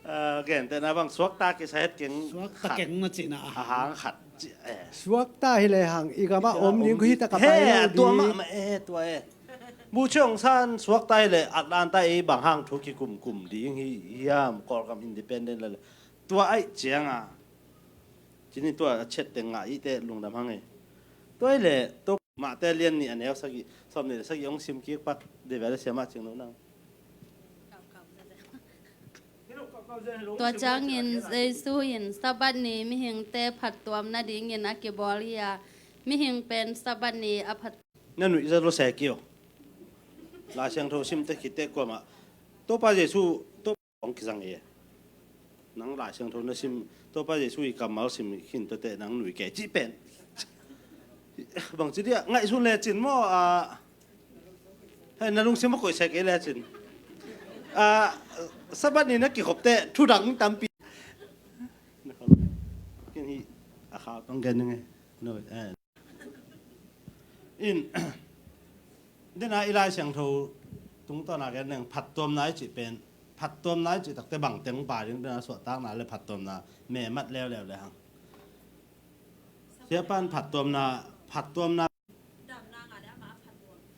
Ah, gentehna bang, suaktak i sa het keng. Suaktak khat. Keng na cihna a hang. A hang khat, ci, eh. Suaktak hi le hang, i gam a om ding, hi tak a pai lo ding. He, tua mah, mah, eh, tua, eh. Bu Choi Aung San suakta hi leh Atlanta i bang hang thu kikumkum ding hi hiam, Kawlgam independent la leh. Tua aih cianga cini tua a chet teng ngah i te lungdam hang e. Tua hi leh tua Mate lian nih a neu sagih, sawm nih le sagih hong sim kik pak, David a siamah cing lo nang. Tua ciangin Jesu in Sabbath ni mihingte phattuam nadingin a kibawl hi a, mihing pen Sabbath ni a phat. Na nuih zat lo se kio. Lai Siangtho sim te khit te kuamah Topa Jesu, Topa hong kizang e. Nang Lai Siangtho na sim, Topa Jesu i kammal sim khin tua te nang nuih kei cih pen. Bangci dia, ngaihsun lecin maw, a, hei, na lungsim a koih se kei lecin. A, Sabbath ni na kikhop te, thu dang tampi. Kau tong gen ning e. No, eh. In, dena i Lai Siangtho tungtawn a gen ning phattuamna i cih pen, phattuamna i cih takte bang teng pa ding, dena suahtakna le phattuamna memat leuleu le hang. Siapan phattuamna, phattuamna.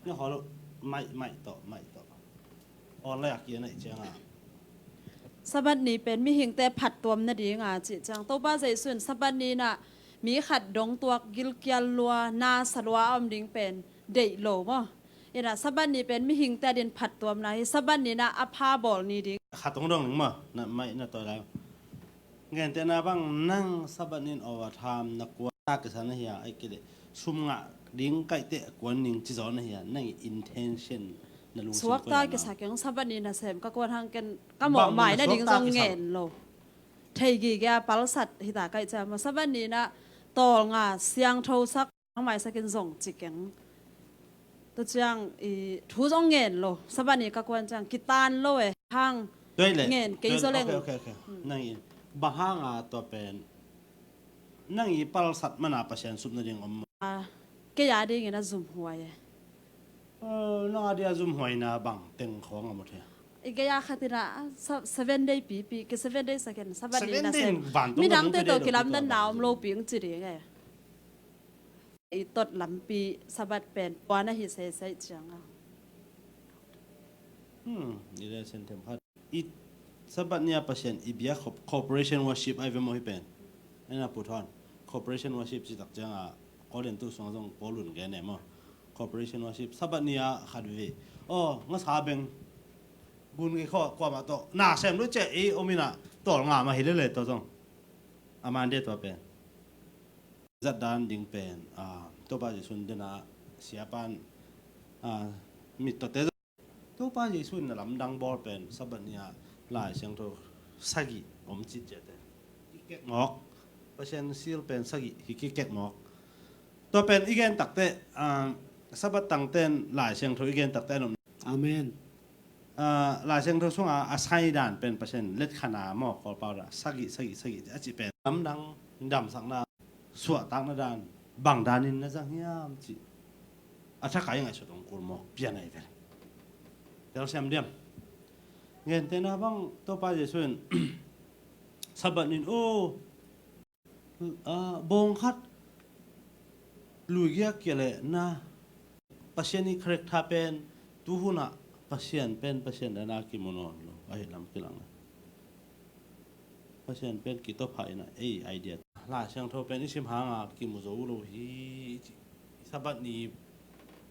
Ni hol mai, mai to, mai to. Online a kia nei cianga. Sabbath ni pen mihingte phattuam nadinga cih ciang Topa Jesu in Sabbath ni na mi khat dong tuak gilkial lua, na sa lua a om ding pen deih lo maw? Ina Sabbath ni pen mihingte adin phattuamna hi, Sabbath ni na a pha bawl ni ding. Khat hong dong ning maw? Na mai na toi lai. Gentehna bang nang Sabbath ni in overtime na kuan ta kisa na hia, ai kile sum ngah ding kaite kuan ning ci zaw na hia, nang intention na lungsim suak ta kisa keng Sabbath ni na sem ka kuan hang ken ka mawh mai na ding zong ngen lo. Thei gige a palsat hita kai ciang maw Sabbath ni na tawlnga siangtho sak hang maisakin zong ci keng. Tua ciang i thu zong ngen lo. Sabbath ni ka kuan ciang kitan lo e hang. Ngen kei zaw leng. Okay, okay, okay. Nang i bang hanga tua pen nang i palsat mana Pasian sup nading om? Kei a dingin a zumhuai e. Nang a dia zumhuaina bang teng khawng a mut hia? I gei a khatina seven day pipi, ki seven day saken Sabbath ni na sem. Midangte tawh kilamdanna om lo pi ung ci ding e. I tot lampi Sabbath pen puan ahi seisei cianga. Hmm, i le sen them khat. I Sabbath ni a Pasian i bia corporation worship ai ve maw hi pen. Ena pu thawn corporation worship ci tak cianga Korintu sunga zong Paul un gen e maw. Corporation worship Sabbath ni a khat ve. Aw, ngasa beng gun ngi khaw kuamah tawh na sem luih ciah i om ina tawlnga mah hi lele tawh zong. A man de tua pen zat dan ding pen, ah, Topa Jesu in dena siapan, ah, mit tawte zong. Topa Jesu in na lamdang bawl pen Sabbath ni a Lai Siangtho sagih om cit ciate. Kikek mawk. Pasian sil pen sagih hi kikek mawk. Tua pen i gen takte, ah, Sabbath tangten Lai Siangtho i gen takte an om. Amen. Ah, Lai Siangtho sunga a sai dan pen Pasian letkhana maw Kawlpau dan sagih, sagih, sagih a cih pen lamdang damsakna suahtakna dan bang danin na zang hiam cih a thakai ngaihsut hong kul maw pian ahi vel. Telsiam diam. Gentehna bang Topa Jesu in Sabbath nin aw, ah, bawng khat luigiak kia leh na Pasian i character pen tuhunah Pasian pen Pasian dana kimu nawn lo ahi lam kilang. Pasian pen kitawpha ina ei idea. Lai Siangtho pen i sim hanga kimu zo lo hi. Sabbath ni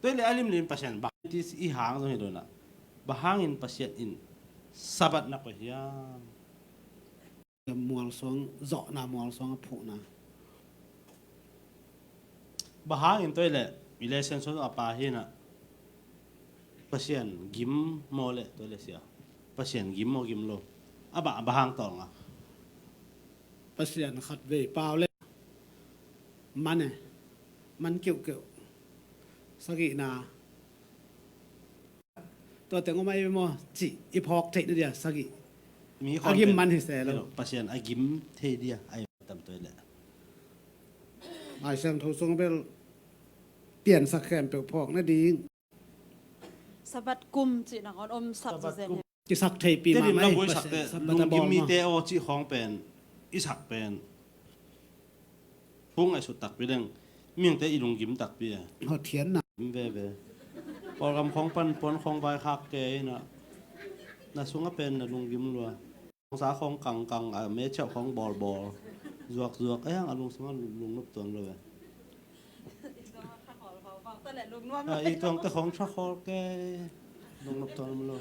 tua le a limlim Pasian bang i hang zong hi lo ina. Bang hangin Pasian in Sabbath na koih hiam? Mualsuang zawhna, mualsuang a phuhna. Bang hangin tua le i le Siangtho a pa hi na Pasian gim maw le tua le sia Pasian gim maw gim lo a bang, bang hang tawlnga. Pasian khat vei pau le man e, man keuhkeuh sagihna. Tua teng om ahi maw cih i phawk theih na dia sagih. A gim man hi se lo. Pasian a gim thei dia ahi tam tua le. Lai Siangtho sung bel piansak khempeuh phawk na ding. Sabbath kum cih nang on om sak zen. Kisak theipi mahmah. Tedim na buai sakte lunggim mite aw cih khawng pen i sak pen phung ngaihsut takpi deng. Mihingte i lunggim takpi e. Hothianna. Veve. Kawlgam khawng pan puan khawng vaikhak ke ina na sunga pen na lunggim lua. Sa khawng kangkang a mecheuh khawng bawlbawl zuakzuak a hiang a lungsim a lungnop tuan lo e. I tuangte khawng thakhawl ke lungnop tuan lo.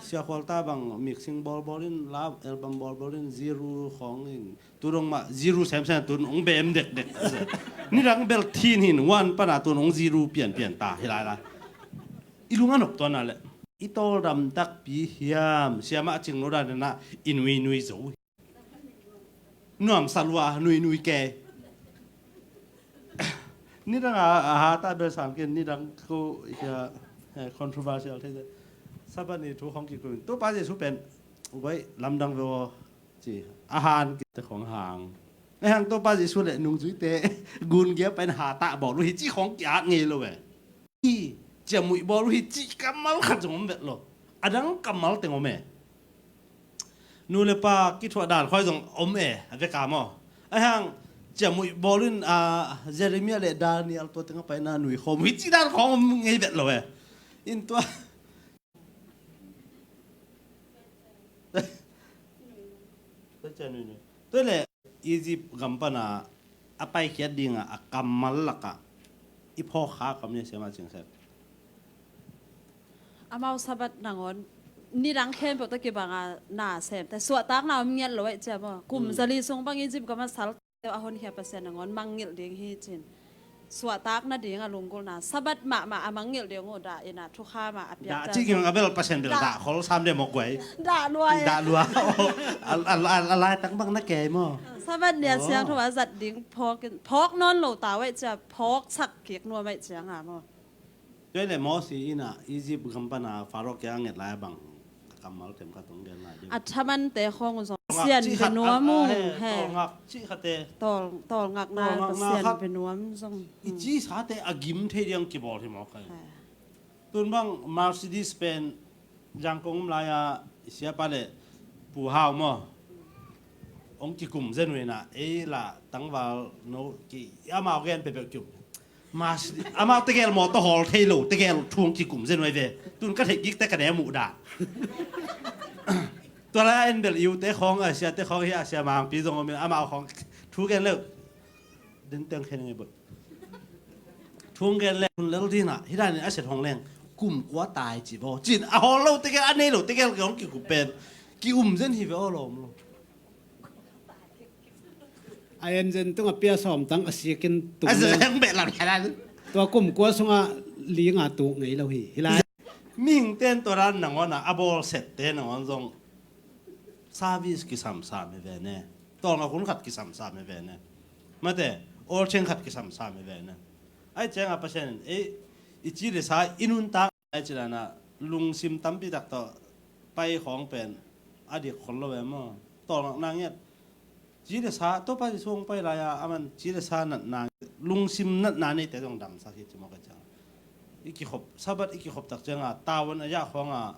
Sia khualta bang mixing bawlbawl in la album bawlbawl in ziru khawng in tudong mah ziru semsem tun ong bem dekdek. Nidang bel thin hin wan pana tun ong ziru pianpian ta hi lailai. I lung a nop tuan a le i tawldam takpi hiam siamah cing lo dan dena i nuinui zo hi. Nuamsa lua nuinui ke. Nidang a, a hata bel sam ken nidang ko hia, eh, controversial thei. Sabbath ni thu khong kikun Topa Jesu pen guai lamdang ve aw ci a han kite khong hang. Ahih hang Topa Jesu le nungzuite gun gia pai-in hatah bawl uh hi cih khawng ki-at ngei lo e. Hi, ciamnuih bawl uh hi cih kammal khat zong om vet lo. A dang kammal teng om e. Nu le pa kithuah dan khawng zong om e, a vek a maw. Ahih hang ciamnuih bawl in, a, Jeremiah le Daniel tua teng a pai-in a nui khawm uh hi cih dan khawng om ngei vet lo e. In tua Tua le Egypt gam pan a, a paikhiat ding a, a kammal lak ah i phawk kha kam ni a siam a cing sep. Amau Sabbath nangawn nidang khempeuh tawh kibang a na sem te, suahtakna om ngiat lo ahih ciang maw. Kum za li sung bang Egypt gam a sal a hon khia Pasian nangawn mangngilh ding hi ci-in suahtak nading a lunggulhna, Sabbath mahmah a mangngilh ding uh dah in a thukham a a piak dah cih ging a bel Pasian bel dah khol sam de mawk guai. Dah lua e. Dah lua. A, a, a, a laitak bang na kei maw. Sabbath ni a siangtho a zat ding phawk in, phawk nawn lo ta uh ahih ciang phawksak kik nuam ahih ciang a maw. Tua le Mosi in a Egypt gam pan a Pharaoh kiang a nget lai a bang kammal themkhat hong gen lai ding. A thamante khawng uh zong Pasian bia nuam uh he. Tawlngak cih khat e. Tawl, tawlngakna Pasian bia nuam zong. I cisate a gim thei ding kibawl hi mawk kha. Tun bang Mercedes pen Zangkong um lai a i siapa le Pu Hau maw. Hong kikum zen uh in a ei la tangval no ki amau gen peuhpeuh kium. Mas, amau tegel mawtaw hawl thei lo, tegel thu hong kikum zen uh ahi ve. Tun ka theih kik teh ka ne muh dah. Tua lai-ah en bel i ute khawng, a siate khawng hi a, sia Mangpi zong om in amau khawng thu gen leuh. Den teng khen ngei bawih. Thu gen leng hun lel ding ah, hi dan in a set hong leng. Kum kua tai ci baw. Cin a hawl lo tegel, a nei lo tegel kei hong kikup pen ki-um zen hi ve aw lawm lo. A en zen tungah pia sawm tang a sikin tung a zen leng beh lam khalan. Tua kum kua sungah li nga tuk ngei lo hi. Hi lai. Mihingte in tua dan nangawn a, a bawlsette nangawn zong service kisamsam hi ve ne. Tawlngak hun khat kisamsam hi ve ne. Mate, awlcheng khat kisamsam hi ve ne. Ahi ciangah Pasian in, ei, i ci le sa i nuntak Ai ci dan ah lungsim tampi tak tawh pai khawng pen a dik khol lo ve maw? Tawlngakna ngiat. Ci le sa, Topa Jesu hong pai lai-a aman ci le sa natna, lungsim natna neite zong damsak hi ci mawk a ciang. I kikhop, Sabbath i kikhop tak ciangah tavuan a yah khawngah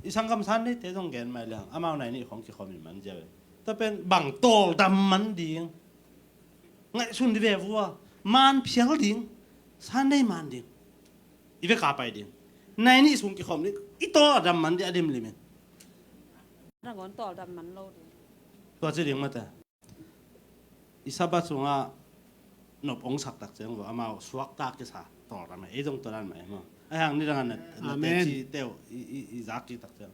i sanggam san neite zong gen mai liang, amau nai nih khawng kikhawm in man zia ve. Tua pen bang tawldam man ding. Ngaihsun di ve vua, man phial ding, Sunday man ding. I vek a pai ding. Nai nih sung kikhawm ding. I tawldam man ding a limlim in. Nangawn tawldam man lo ding. Tua ci ding mate. I Sabbath sungah nop hong sak tak ciang vua amau suakta kisa tawldam e. Ei zong tawldam e maw. Ahi hang nidang a na, na teci teu i, i, i zak kik tak ciang.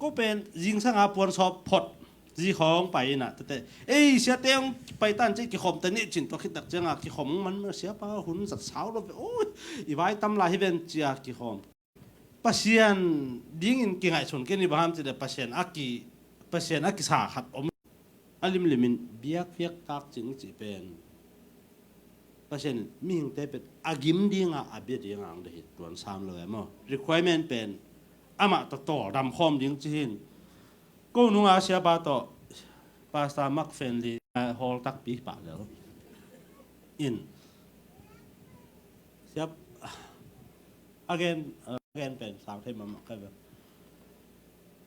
Ko pen zingsang a puan sawp phot zi khawng pai in ah tete. Ei, siate hong pai tan ci kikhawm ta nih cin tua khit tak ciang a kikhawm hong man siapa hun zat sau lo ve. Oi, i vai tam lai hi ven ci a kikhawm. Pasian dingin kingaihsun kei ni bang ham ci le Pasian a ki, Pasian a kisa khat om. A limlimin biakpiak tak cing ci pen Pasian in mihingte pen a gim dinga a bia dinga ang deih hi tuan sam lo e maw? Requirement pen amah tawh tawldam khawm ding ci hin. Ko nunga siapa tawh Pastor Mark Fenley, eh, hawl takpi pah lel in siap again, eh, again pen sang thei mahmah kai ve.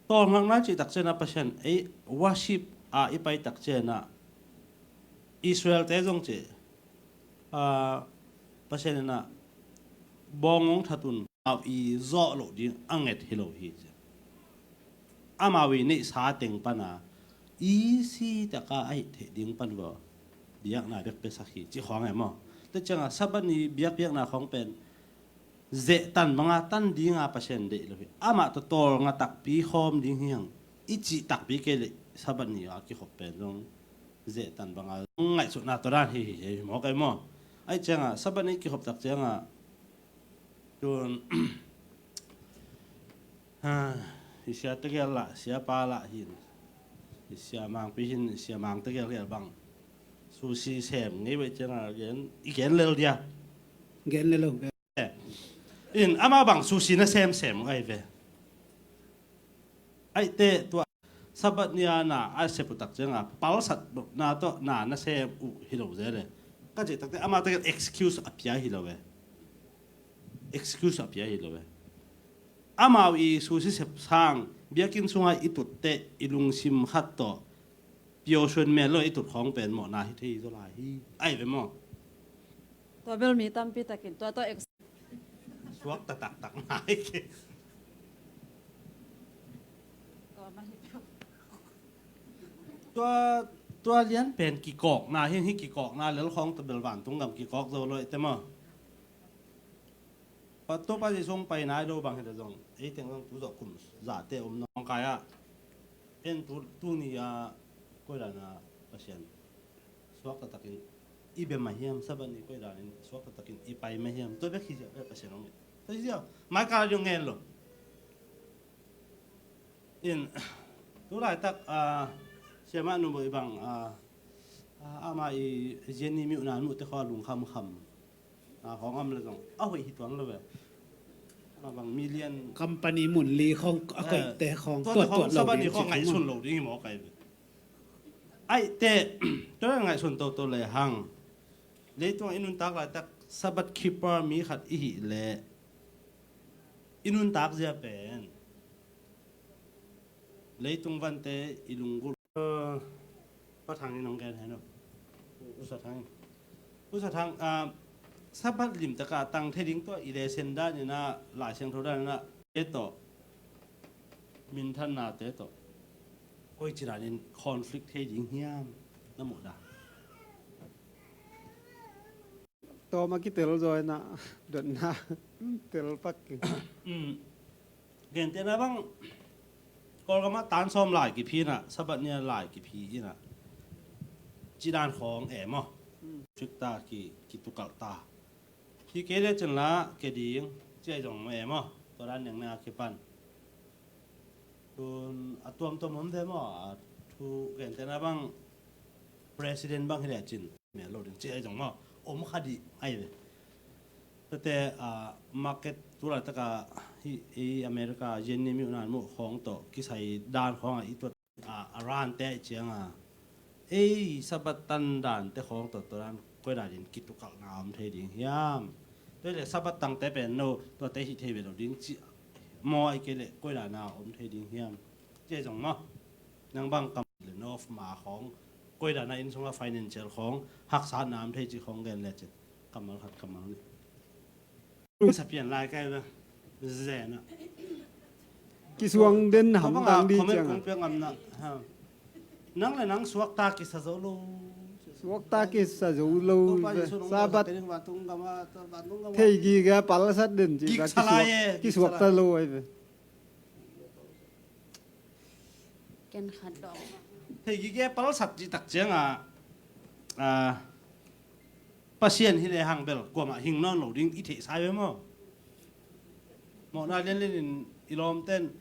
Tawlngakna cih tak ciangah Pasian ei worship a i pai tak ciangah Israel-te zong ci, ah, Pasian in ah bawng hong that un amau i zawh loh ding a nget hi lo hi ci. Amau i neihsa teng pana i si taka a hih theih ding pan vua biakna bek piasak hi ci khawng e maw? Tua ciangah Sabbath ni biakpiakna khawng pen zehtan banga tan dinga Pasian deih lo hi. Amah tawh tawlnga takpi khawm ding hi hang i cih takpi kei leh Sabbath ni a kikhop pen zong zehtan banga ngaihsutna tawh dan hi hi hi mawk ai maw? Aih ciangah Sabbath ni kikhop tak ciangah tun hi sia tegel lah, siapa lah hin, hi sia Mangpi hin, hi sia Mang tegel gel bang sushi sem ngei vei ciangah gen, i gen lel dia. Gen lel lo. In amah bang sushi na semsem ngai ve. Aihte tua Sabbath ni-a na a sep uh tak ciangah palsat na tawh na na sem uh hi lo zel e. Ka cih takte amah tak excuse a pia hi lo e. Excuse a pia hi lo e. Amau i susi sep sang biakinn sungah i tutte i lungsim khat tawh piawsuan mel lo i tut khawng pen mawhna hi thei zaw lai hi. Ai ve maw? Tua bel mi tampi takin tua tawh ex- Suak ta taktak nai ke. Tua, tua lian pen kikawkna hi, hi kikawkna lel khawng tua bel vantung gam kikawk zo lo i te maw? Pa Topa Jesu hong pai nai lo bang hi ta zong ei teng zong tu zawh kum zate om nawngkai ah en tu, tu ni a koi dan a Pasian suak taktakin i bia mah hiam, Sabbath ni koi danin suak taktakin i pai mah hiam, tua bek hi ziah bek Pasian hong ngen. Tua hi ziah mai kal ding ngen lo. In, tu laitak, ah, siamah number i bang, ah, ah, amah i Jenny Miu nan muhte khaw lungkhamkham. Ah, khawng am le zong a hoih hi tuan lo ve. Amah bang million company mun li khawng a koihte khawng tuat tuat lo ding, Sabbath ni khawng ngaihsun lo ding hi maw kai ve. Aih teh, tua ngaihsun toto le hang. Leitung i nuntak laitak Sabbath keeper mi khat i hih leh i nuntak zia pen leitung vante i lunggulh. Pa Thang in hong gen hen uh. U Sa Thang in. U Sa Thang, ah, Sabbath limtaka tang thei ding tua i lesen danin ah, Lai Siangtho danin ah, e tawh, minthannate tawh koi ci danin conflict thei ding hiam na muh dan? Tawm a kitel zaw inah dotna tel pak ki. Gentehna bang Kawlgam ah tan sawm lai kiphi inah, Sabbath ni a lai kiphi inah ci dan khawng e maw? Fik ta ki, kitukalh ta. Hi kei le cin la ke ding ci a zong e maw? Tua dan nengna a kipan tun a tuamtuam om ve maw? A thu gentehna bang president bang hi le cin mel lo ding ci a zong maw? Om kha dih ai ve. Tate, ah, market tu laitaka hi, i America Jenny Miu nan muh khawng tawh kisai dan khawng a i tuat, ah, a rante ai cianga ei Sabbath tan dante khawng tawh tua dan koi danin kitukalhna om thei ding hiam? Tua le Sabbath tangte pen no tuate hih thei ve lo ding ci maw, ai kei le koi dana om thei ding hiam? Ci a zong maw? Nang bang kam le no ma khawng koi dana inn sunga financial khawng haksatna om thei ci khawng gen le cin kammal khat kammal nih. Sa pian lai kai ve. Zena. Kisuang den ham dang di ciang. Kong piang am na. Ha. Nang le nang suakta kisa zo lo. Suakta kisa zo lo. Sabbath thei gi ga palsat den ci ga kisuakta lo ai ve. Ken khat dong. Thei gige palsat cih tak cianga, ah, Pasian hi le hang bel kuamah hing nawn lo ding i theihsa ve maw? Mawhna lianlianin i lawmten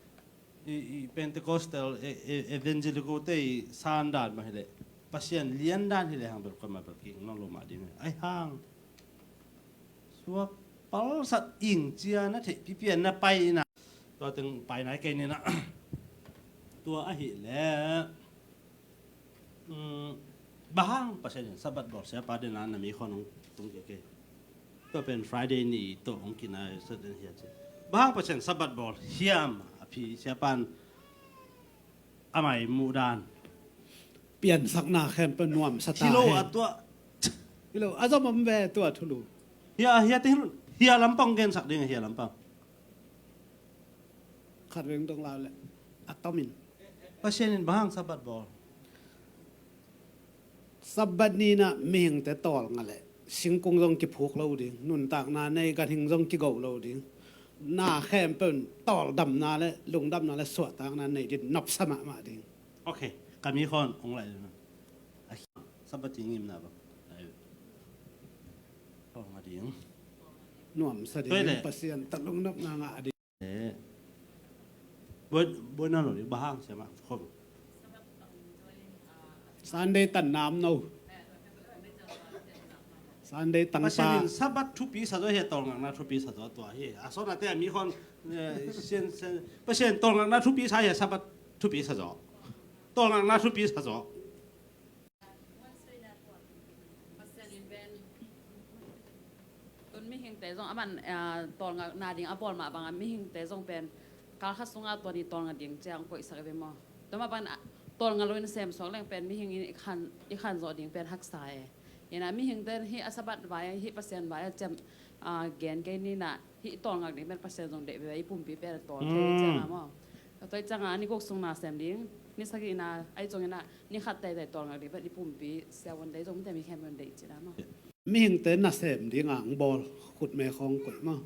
i, i Pentecostal, e, e, Evangelical te i sandan mah hi le Pasian liandan hi le hang bel kuamah bel kihing nawn lo mah ding ai hang. Suak palsat ing cia na theih pipian na pai ina. Tua teng pai nai kei nina. Tua ahih le, um, bang hang Pasian in Sabbath bawl siapa dena na mi khon hong tung kei kei. Tua pen Friday ni tawh hong kina Saturday hia ci. Bang hang Pasian Sabbath bawl hiam a phi siapan amai muh dan. Piansakna khempeuh nuamsa ta hi lo hen. A tua. Hi lo, a zom om ve tua thulu. Hia, hia te hin, hia lampang gensak ding, hia lampang. Khat veng dong lau le, a tomin. Pasian in bang hang Sabbath bawl. Sabbath ni na mihingte tawlnga le singkung zong kiphuk lo ding, nuntakna nei ganhing zong kigo lo ding, na khempeuh tawldamna le lungdamna le suahtakna nei din nopsa mahmah ding. Ok, ka mi khon ong lai ding. Sabbath i ngimna bang. Tawlnga ding. Nuamsa ding, Pasian ta lungnopna ngah ding. Eh. Buai, buai na lo ni, bang hang siama. Khom. Sunday tan nam no. Sunday tang Pasian in Sabbath thupi sa zo hi, tawlngakna thupi sa zo tua hi. A sawt a te a mi khon, eh, sian, sian, Pasian tawlngakna thupi sa hi, Sabbath thupi sa zo. Tawlngakna thupi sa zaw. Tun mihingte zong a man, ah, tawlngakna ding a bawl mah bangah mihingte zong pen kal khat sungah tua ni tawlnga ding ciang koihsak i ve maw? Tua mah bangin, ah, tawlnga loin sem suak leng pen mihing in i khan, i khan zawh ding pen haksa e. Ina mihingte hih a Sabbath vai, hih Pasian vai a ciam, ah, gen kei ni na, hih tawlngak ding pen Pasian zong deih ve, i pumpi pen a tawl thei ciang a maw? Tua i ciang a ni guk sung na sem ding, ni sagih na, ai zong ina, ni khat teitei tawlngak ding pen i pumpi siavuan deih zong mite mi khempeuh deih cih na maw? Mihingte nasem dingah ang bawl khutme khawng koih maw?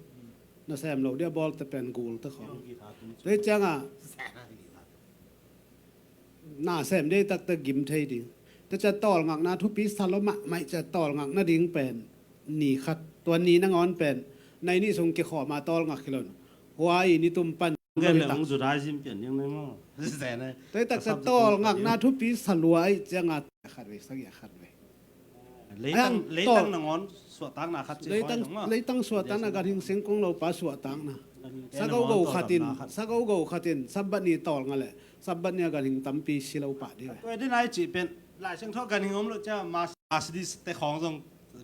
Nasem lo dia bawlte pen gulte khawng. Tua hi ciangah nasem dei takte gim thei ding. Tua cia tawlngakna thupi sa lo mahmah cia tawlngakna ding pen ni khat. Tua ni nangawn pen nai nih sung kikhawma tawlngak hi lo. Hua i ni tum pan Gen le hong Judaism pian ding nei maw? Tua hi takte tawlngakna thupi sa lua i ciangah khat ve sagih a khat ve. Leitang, leitang nangawn suahtakna khat ci leitang, leitang suahtakna ganhing singkung lopa suahtakna. Sagogo khatin, sagogo khatin Sabbath ni tawlnga le Sabbath ni a ganhing tampi si lo pah dih ve. Tua din ai cih pen Lai Siangtho ganhing om lo cia Mercedes te khawng zong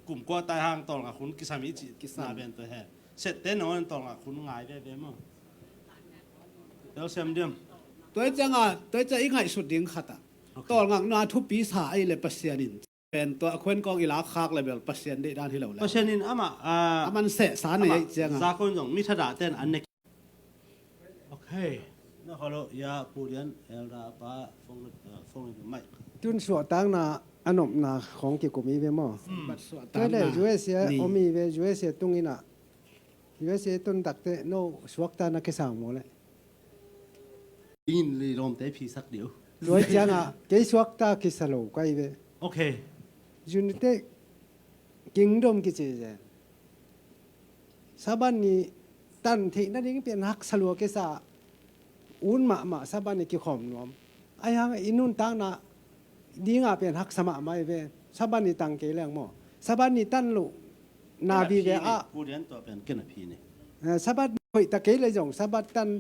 kum kua tai hang tawlnga khun kisam i cih kisam ben tua he. Sette nangawn tawlnga khun ngai veve maw? Tel siam diam. Tua i ciangah, tua i ciangah i ngaihsut ding khatah tawlngakna thupi sa ei le Pasian in pen tua a khuan kawng i lakkhak le bel Pasian deih dan hi lo le. Pasian in amah, ah, a man sehsa nei ei ciangah zakon zong mi thadah ten an ne. Okay. Na kholo ya pulian elda pa fong, ah, fong mai. Tun suahtakna a nopna khawng kikum i ve maw? Tua le U S A om i ve, U S A tung ina U S A tun takte no suakta na kisang maw le? In lilawmte phisak dih uh. Tua ciangah kei suakta kisa lo kai ve. Okay. United Kingdom kici zen. Sabbath ni tan theih nading pian haksa lua kisa un mahmah Sabbath ni kikhawm nuam. Ai hang i nuntakna dingah pen haksa mahmah i ve. Sabbath ni tang kei leng maw? Sabbath ni tan loh na vive ah. Sabbath hoih ta kei le zong Sabbath tan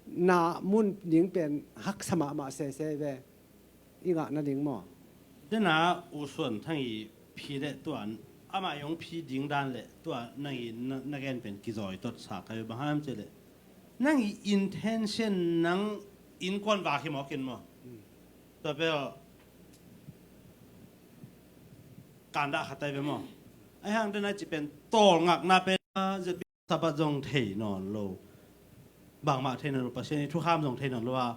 na mun ding pen haksa mahmah sese i ve. I ngah nading maw? Dena U Suan Thang i phi le tuan amah i hong phi ding dan le tua nang i na, na gen pen kizawi tot sa kai bang ham cih le nang i intention nang innkuan vak hi mawk in maw? Tua peuh kandah khat tai ve maw? Ai hang dena ci pen tawlngakna pen Sabbath zong thei nawn lo. Bangmah thei nawn lo, Pasian i thukham zong thei nawn lo a.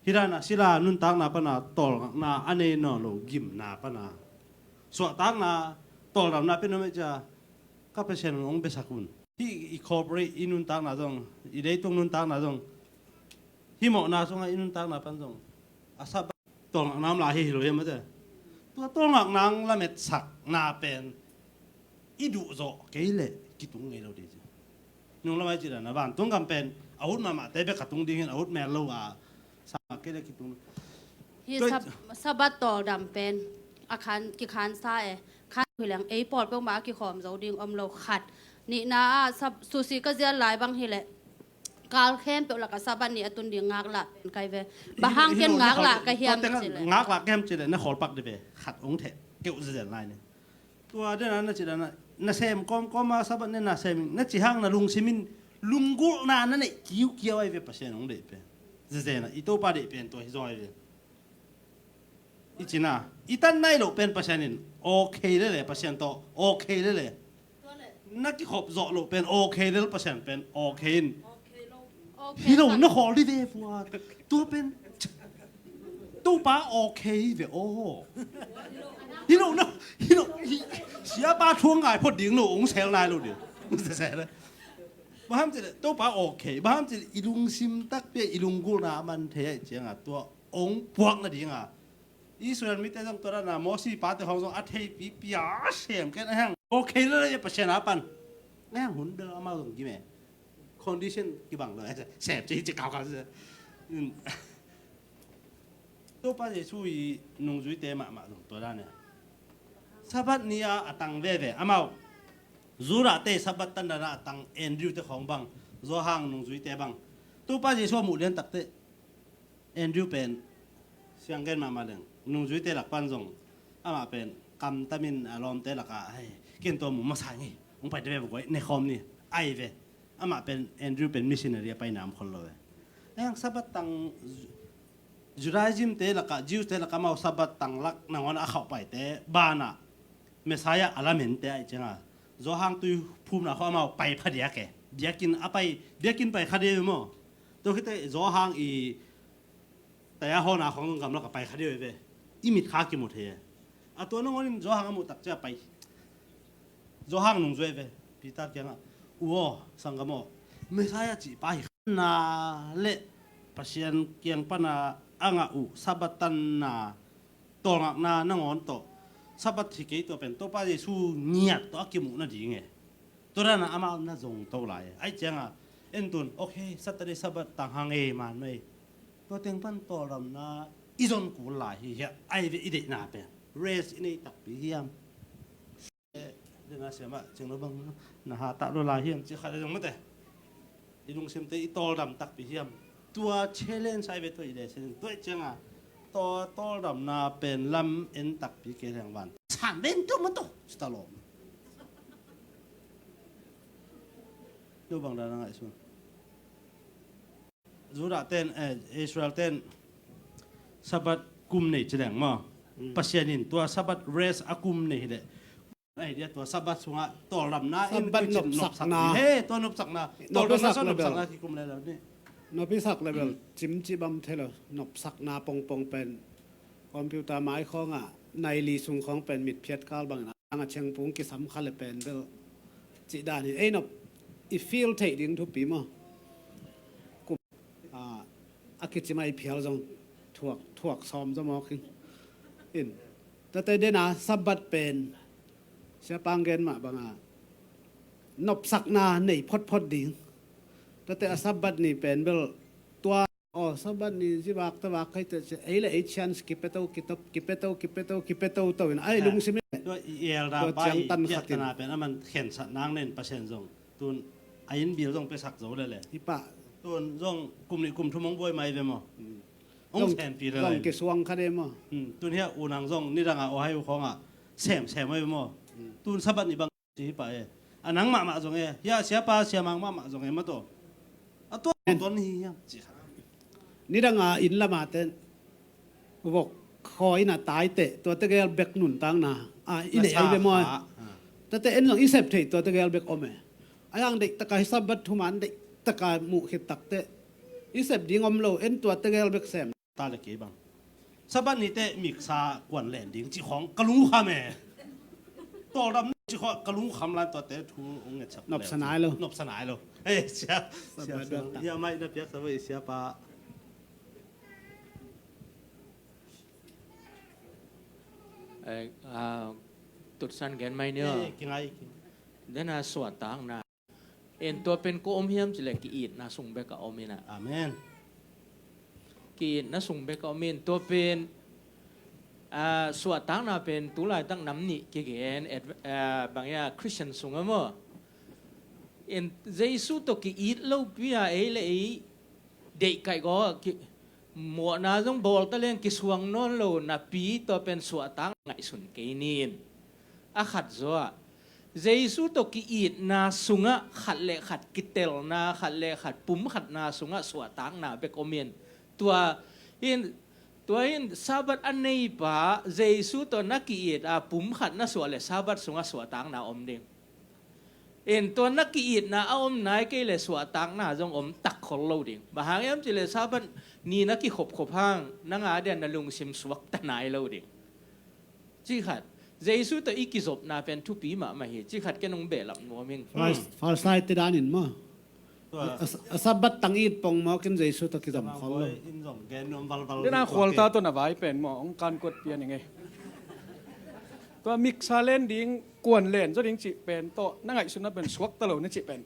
Hi dan a sila nuntakna pana tawlngakna a nei nawn lo, gimna pana suahtakna tawldamna pen om ei cia ka Pasian hong besak un. Hih i corporate i nuntakna zong, i leitung nuntakna zong, hih mawhna sungah i nuntakna pan zong a Sabbath tawlngakna om lai hi hi lo hiam a cia. Tua tawlngakna ang lametsakna pen i duh zawh kei leh kitung ngei lo ding ci. Nung lamai ci dan a vantung gam pen a ut mahmahte bek ka tung dingin a ut mel lo a sa mah kei leh kitung. Hi Sabbath tawldam pen a khan kikhansa e. Khan hileng ei pawl peuhmah a kikhawm zo ding om lo khat. Nihna ah susi ka zial lai bang hileh kal khempeuh lakah Sabbath ni a tun ding ngaklah pen kai ve. Bang hang ken ngaklah ka hiam ci leh, ngaklah ka hiam ci leh na khawlpak dih ve. Khat ong theh keuh zial lai ni. Tua dena na ci dana na sem kawmkawma Sabbath ne na sem na ci hang na lungsimin lunggulhna na neih kiukiau ai ve. Pasian hong deih pen zezen a i Topa deih pen tua hi zaw ai ve. I cina i tan nai loh pen Pasian in okay lele, Pasian tawh okay lele. Na kikhop zawh loh pen okay lel, Pasian pen okay in. Hi lo na khawl dih ve pua. Tua pen Topa okay ve aw. Hi lo na, hi lo hi. Siapa thuang ngai phot ding lo ong sel nai lo ding. Sel. Baham cile Topa okay. Baham cile i lungsim takpi i lunggulhna a man thei ai cianga tua ong puak nadinga Israel mite zong tua dana Mosi pate hong zong a theipipi a sem ken a heng okay lele Pasian a pan. A heng hun bel amau zong gime. Condition kibang lo, sem ci ci kau kau. Topa Jesu i nungzuite mahmah zong tua dane. Sabbath ni a a tang veve amau. Judahte Sabbath tan dana a tang Andrew te khong bang, Johan nungzuite bang. Topa Jesu a muh lian takte Andrew pen Siang gen mahmah leng, nungzuite lak pan zong amah pen kamtamin a lawmte lakah, "Hei, ken tua mu masa ngei, hong paite ve vok ne khawm ni," ai ve. Amah pen, Andrew pen missionary a paina om khol lo ve. Ayang Sabbath tang, Judaism te lakah, Jews te lakah amau Sabbath tang lak nangawn a khauh paite banah Messiah a lamente ai cianga, Zawhang tui phumna khawh amau pai phadiak e. Biakinn a pai, biakinn pai kha de maw? Tua khite Zawhang i taya hawna khawng gamlak a pai kha deuh ve. I mit kha kimu thei e. A tua nangawn in Zawhang a muh tak cia pai. Zawhang nungzui ve. Peter kiangah, "U aw, sanggam aw, Messiah cih pa hi kha na le Pasian kiang pana a ngah uh Sabbath tanna tawlngakna nangawn tawh Sabbath hi kei tua pen Topa Jesu ngiat tawh a kimuh nading e." Tua dana amau na zong to lai. Ai cianga, en tun, "Okay, Saturday Sabbath tang hang e, man mei. Tua teng pan tawldamna i zon kul lai hi hiah." Ai ve i deihna pen. Rest i nei takpi hiam? Eh, dena siama, cing lo bang, na ha tak lo lai hiam, ci khat a zong mate. I lungsimte i tawldam takpi hiam? Tua challenge ai ve tua i le sin tua i cianga. Tua tawldamna pen lam en takpi kei leng van. San ven tua maw tua. Sita lo. No bang dana ngaihsun. Judah ten, eh, Israel ten Sabbath kum nei ci leng maw? Mm. Pasian in tua Sabbath rest a kum nei hi leh. Ai dia tua Sabbath sungah tawldamna in Sabbath kuicin nopsakna. Nopsak ding. He, tua nopsakna. Nopsak tawldamna sungah level. Nopsakna kikum le lo ni. Nopsak level. Mm. Cimci bam thei lo. Nopsakna pongpong pen. Computer mai khawngah, nai li sung khawng pen mitphiat kal bangin a chengpung kisam kha le pen bel cih dan hi. Ei nop, i feel theih ding thupi maw? Kum, a, a kicim a i phial zong thuak, thuak sawm zaw mawk in. In, tate dena Sabbath pen, siapang gen mah banga, nopsakna nei photphot ding. Tate a Sabbath ni pen bel tua Aw, Sabbath ni zivak tavak khaite ci, ei le ei chance kipeto, kitop, kipeto, kipeto, kipeto to in, ai lungsim in. Tua i elda pai piangtan khatin. Piaktana pen aman khensat nang nen Pasian zong. Tun a inn bil zong pesak zo lele. Ipa. Tun zong kum nih kum thum hong buai mai ve maw? Mm. Hong senpi lele. Zong kisuang kha de maw? Mm. Tun hia unang zong nidanga aw hai u khawngah sem sem mai ve maw? Mm. Tun Sabbath ni bang ci hi pah e. A nang mahmah zong e. Hia siapa siamang mahmah zong e maw taw. A tua ton hi hiam ci kha. Nidanga inn lama ten vok khawi na taite tua tegel bek nuntakna a i nei ai ve maw? Tate en zong i sep thei tua tegel bek om e. A yang deih taka hi Sabbath thuman deih taka muh khit takte i sep ding om lo en tua tegel bek sem. Ta le kei bang. Sabbath nite miksa kuan len ding ci khawng ka lungkham e. Tawldam ci khawng ka lungkham lan tuate thu ung ngetsak. Nopsa nai lo. Nopsa nai lo. Hei, sia, sia, sia. Hia mai na piak sa mai siapa. Eh, ah, tutsan gen mai nio. Eh, kingai, kingai. Dena suahtakna. En tua pen ko om hiam cileh ki-itna sung bek a om ina. Amen. Ki-itna sung bek a om in tua pen, ah, suahtakna pen tulaitak nam nih kigen, ah, bangya Christian sung a maw. En Jesu tawh ki-it lo pi a ei le ei deih kaih gaw, ki, muahna zong bawl ta leng kisuang nawn lo napi tua pen suahtak ngaihsun kei nin. A khat zaw ah, Jesu tawh ki-itna sungah khat le khat kitelna, khat le khat pumkhatna sungah suahtakna bek om in. Tua in, tua in Sabbath a neipa Jesu tawh na ki-it a pumkhat na suah le Sabbath sungah suahtakna om ding. In tua na ki-itna a om nai kei le suahtakna zong om tak khol lo ding. Bang hang hiam cileh Sabbath ni na kikhopkhop hang, nang a dian na lungsim suakta nai lo ding. Ci khat, Jesu tawh i kizopna pen thupi mahmah hi. Ci khat ken hong behlap nuam ing. Far-, Farisai te danin maw? Tua. A, a Sabbath tang it pongmawk in Jesu tawh kizom khol lo. Tua in zong gen nuam valval. Dena khualta tawh na vai pen maw, hong kankuat pian ing e. Tua miksa len ding, kuan len zaw ding cih pen tawh na ngaihsutna pen suakta lo na cih pen.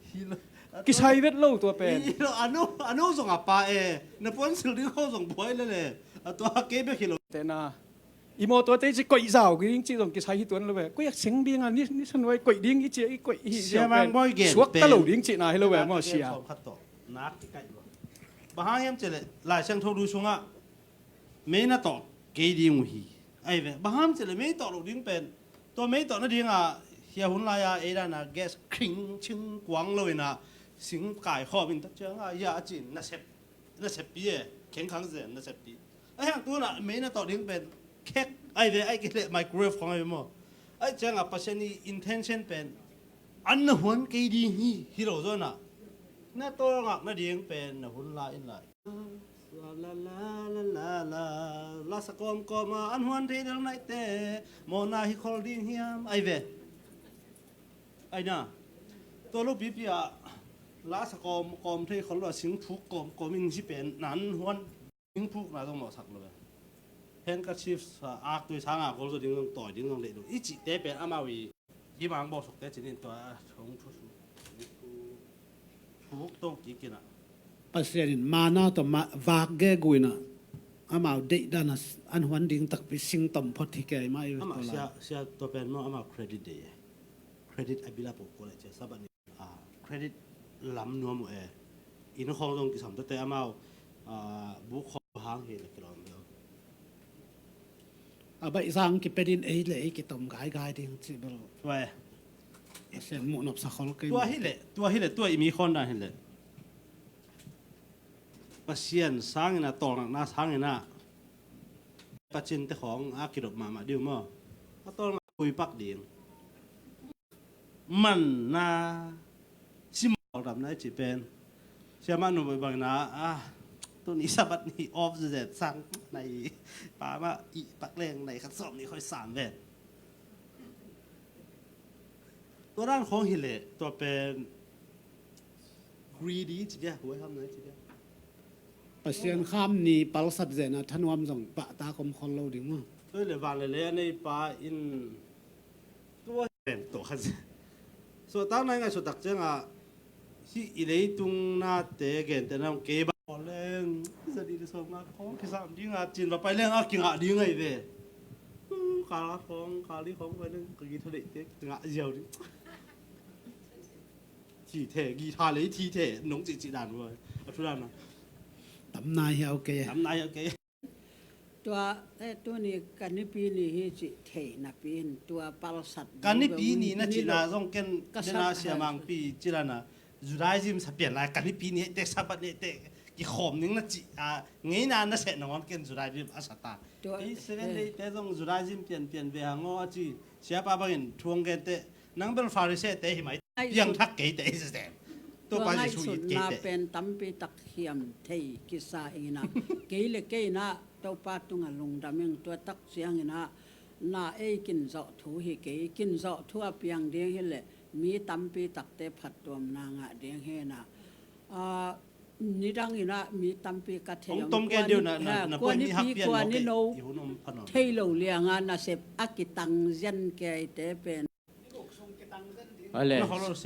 Kisai vet lo tua pen. Hi lo, a no, a no zong a pa e, na puansilh ding khawng zong buai lele. A tua kei bek hi lo. Tena. I mawtaw te ci koih zau ding ci zong kisai hi tuan lo ve. Koih a seng ding a ni, ni san vai koih ding i ci i koih hi zau pen. Suakta lo ding cihna hi lo ve maw sia. Nak kikaih lo. Bang hang hiam cileh, Lai Siangtho Lui sungah Mei na tawh kei ding uh hi. Ahi ve, bang hang hiam cih leh mei tawh loh ding pen, tua mei tawh nading a, hia hun lai-a ei dan a gas kring ching kuang lo in a, sing kai khawm in tak ciang a, hia a cin nasep, naseppi e, khengkhang zen naseppi. Ahi hang tu in a mei na tawh ding pen khek, ahi ve, ahih kei leh microwave khong ahi ve maw. Ahih ciang a Pasian i intention pen an na huan kei ding hi, hi lo zaw in a, na tawlngak nading pen na hun la in la. La, la, la, la, la, la. Lasa kawmkawm a an huan thei del naite, mawhna hi khol ding hiam? Ahi ve. Ahi na. Tua lopipi ah lasa kawmkawm thei khol lo a singphuk kawmkawm in hi pen na an huan. Singphukna zong mawhsak lo ve. Handkerchief a, aktui sang a kol zaw ding zong tawi ding zong deih lo. I cihte pen amau i Hih bang bawlsuk te cinin tua a thong thu su. Thuk to kik in a. Pasian in mana tawh ma-, vak gegu in a, amau deih dan a s-, an huan ding takpi sing tom phot hi kei mah i ve. Amah tua lai. Sia, sia tua pen maw amau credit deih e. Credit a bila pawh kua le cia Sabbath ni. A, credit lam nuam uh e. Inn khawng zong kisam tawte amau, a, buk khawng hang hi le kilawm bel. A baih zang kipia din ei le ei kitom gaigai ding cih bel. Tua e. Pasian muh nopsa khol kei. Tua hi le, tua hi le, tua i mi khon dan hi le. Pasian sangin a tawlngakna sangin a. Pacin te khawng a kidop mahmah ding maw. A tawlngak kuipak ding. Manna simawldamna i cih pen. Siamah nu bangin a, a, tuni Sabbath ni off zet sang nai pa mah i pak leng nai khat sawm ni khoi sam ven. Tua dan khawng hi leh tua pen greedy ci dia, huai hamna i ci dia. Pasian kham ni palsat zen a thanuam zong pahtak om khol lo ding maw. Tua hi leh van le lei a nei pa in tua pen tawh kha zen. Suahtakna i ngaihsut tak ciangah hih i leitung nate gente na hong kei bang. Aw leng, zani le sawm ngah khawng kisam ding a cin va pai leng a kingah ding ahi ve. Kal a khawng, kal i khawng pai leng ka guitar leite kingah ziau ding. Thi the, guitar lei thi the, nong cihcih dan uh a thu dan a. Tam nai hiau kei. Tam nai hiau kei. Tua, eh, tuni ka nipi ni hi cih thei napi in tua palsat. Ka nipi ni na cihna zong ken ka dena sak siamangpi cih dan a Judaism sa pian lai ka nipi ni te Sabbath ni te kikhawm ning na cih a ngeina na seh nangawn ken Judaism a sa ta. Tua, eh, Seven Day te zong Judaism pianpian ve hang aw a ci siapa bangin thu hong gen te nang bel Pharisee te hi mai. Piangthak kei te i sisem. Tua ngaihsutna pen tampi tak hiam thei kisa ing in a. Kei le kei in a Topa tungah lungdam ing tua tak ciangin a na ei kinzawh thu hi kei, kinzawh thu a piang ding hi leh mi tampi takte phattuamna ngah ding hi in a. A, nidang in a mi tampi ka thei om. Kua nipi kua ni no thei lo liang a nasep a kitang zian kei te pen. Vale,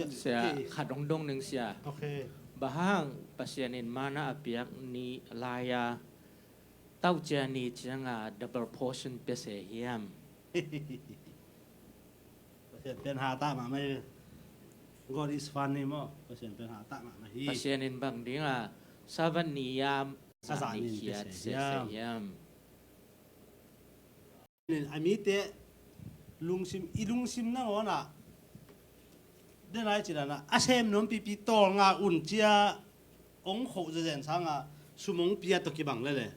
sia, khat hong dong ning sia. Bang hang Pasian in mana a piak ni lai-a taucia ni cianga double portion pia se hiam? Pasian pen ha ta mahmah hi. God is funny maw. Pasian pen ha ta mahmah hi. Pasian in bang dinga Sabbath ni-a a zah ni khiat se hiam? A mite lungsim, i lungsim nangawnah denai cidana a sem nuampipi tawlnga un cia ong khoh zezen sanga sum ong pia tawh kibang lele.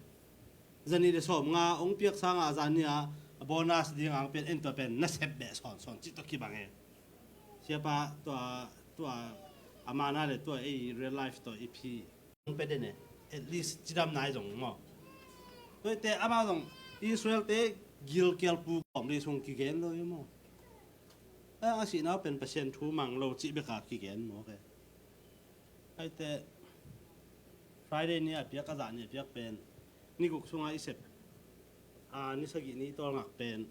Zanih le sawm nga ong piak sanga zanih a bonus ding ang pen en tua pen nasep beh sawnsawn cih tawh kibang e. Siapa tua, tua a mana le tua ei real life tawh i phi. Pe den e, at least cidam nai zong maw. Tuate amau zong Israel te gilkial pu kawm dei sung kigen lo i maw. A, a sihnau pen Pasian thu mang lo cih beka kigen maw ke. Aite Friday ni a piak a zah ni a piak pen ni guk sunga i sep. A, ni sagih ni i tawlngak pen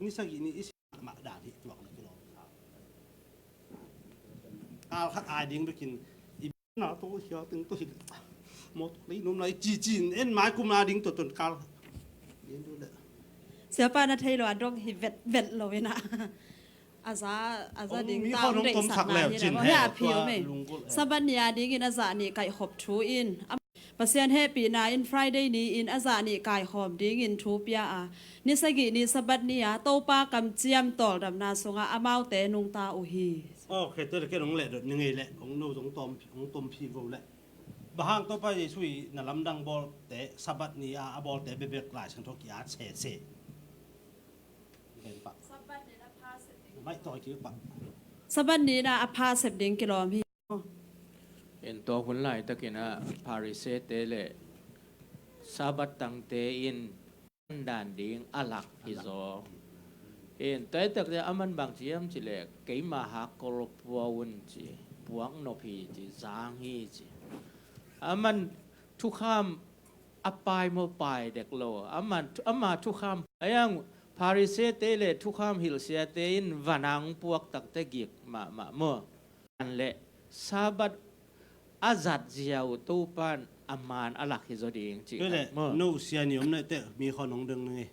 ni sagih ni i sep mah dan hi tuak na kilawm. Kal khat ai ding bekin i Na to hia teng to hi. Mawtaw lei nuam lai ci cin en mai kum na ding to ton kal. Siapa na thei lo a dong hi vet vet lo ina. A za, a za ding mi khawng hong tomsak leu cin he. Hia a phi om e. Sabbath ni a dingin a zah nih kaihkhop thu in, Pasian hehpihna in Friday ni-in a zah nih kaikhawm dingin thu pia a, ni sagih ni Sabbath ni-a Topa kamciam tawldamna sungah amaute nungta uh hi. Ok, tua leh ken hong lehdot ni ngei leh, hong no zong tom, hong tompih vo leh. Bang hang Topa Jesu i na lamdang bawlte, Sabbath ni-a a bawlte bekbek Lai Siangtho ki-at sese. Sabbath ni-in a pha sep ding kilawm hi. En tua hun laitakin a Pharisee-te le Sabbath tangte in dan ding a lak hi zaw. En tua takte a man bang ci hiam cih leh keima hakkol pua un ci, puak nop hi ci, zang hi ci. A man thukham a pai maw, pai dek lo. Ama, ama thukham a yang Pharisee-te le thukham hilhsiate in vanang puak takte gik mahmah maw. An le Sabbath a zat zia uh Topan a man a lak hi zaw ding cih. Tua leh maw, no sia ni om na uh teh mi khawng hong deng ni ngei.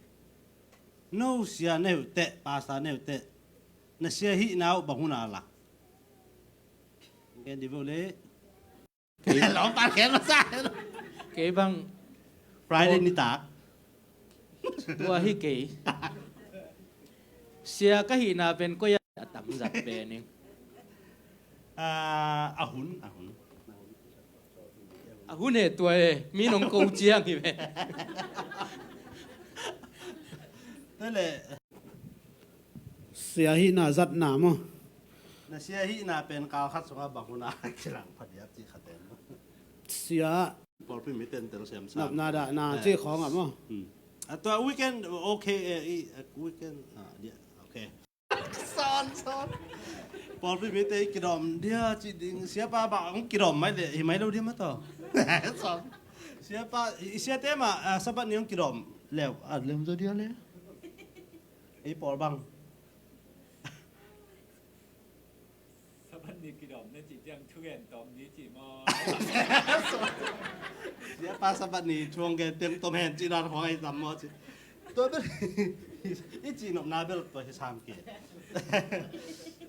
No sia na uh teh, pastor na uh teh, na sia hihna uh bang hun a lak? Gen di vo leh. Kei lawm pan khen masa. Kei bang Friday nitak tua hi kei. Sia ka hihna pen koi a tam zat pen ing. Ah, a hun, a hun. A hun e tua e, mi nong ko ciang hi ve. Tua leh sia hihna zatna maw? Na sia hihna pen kal khat sungah bang hun a kilang phadiak cih khat em? Sia pawlpi mite in telsiam sam. Nopna dahna cih khawng ah maw? Hmm. A tua weekend, ok, eh, i, eh, weekend, ah, dia, ok. Sawn, sawn. Pawlpi mite i kidawm dia cih ding, siapa bang hong kidawm mai leh hi mai lo dia maw tawh. Sawn. Siapa, i siate mah, ah, Sabbath ni hong kidawm leu, ah, lem zaw dia le. Ei pawl bang. Sabbath ni kidawm na cih ciang thugen tawm ni cih maw? Siapa Sabbath ni thugen teng tom hen cih dan khawng ei tam maw cih. Tua bel i cih nopna bel tua hi sam kei.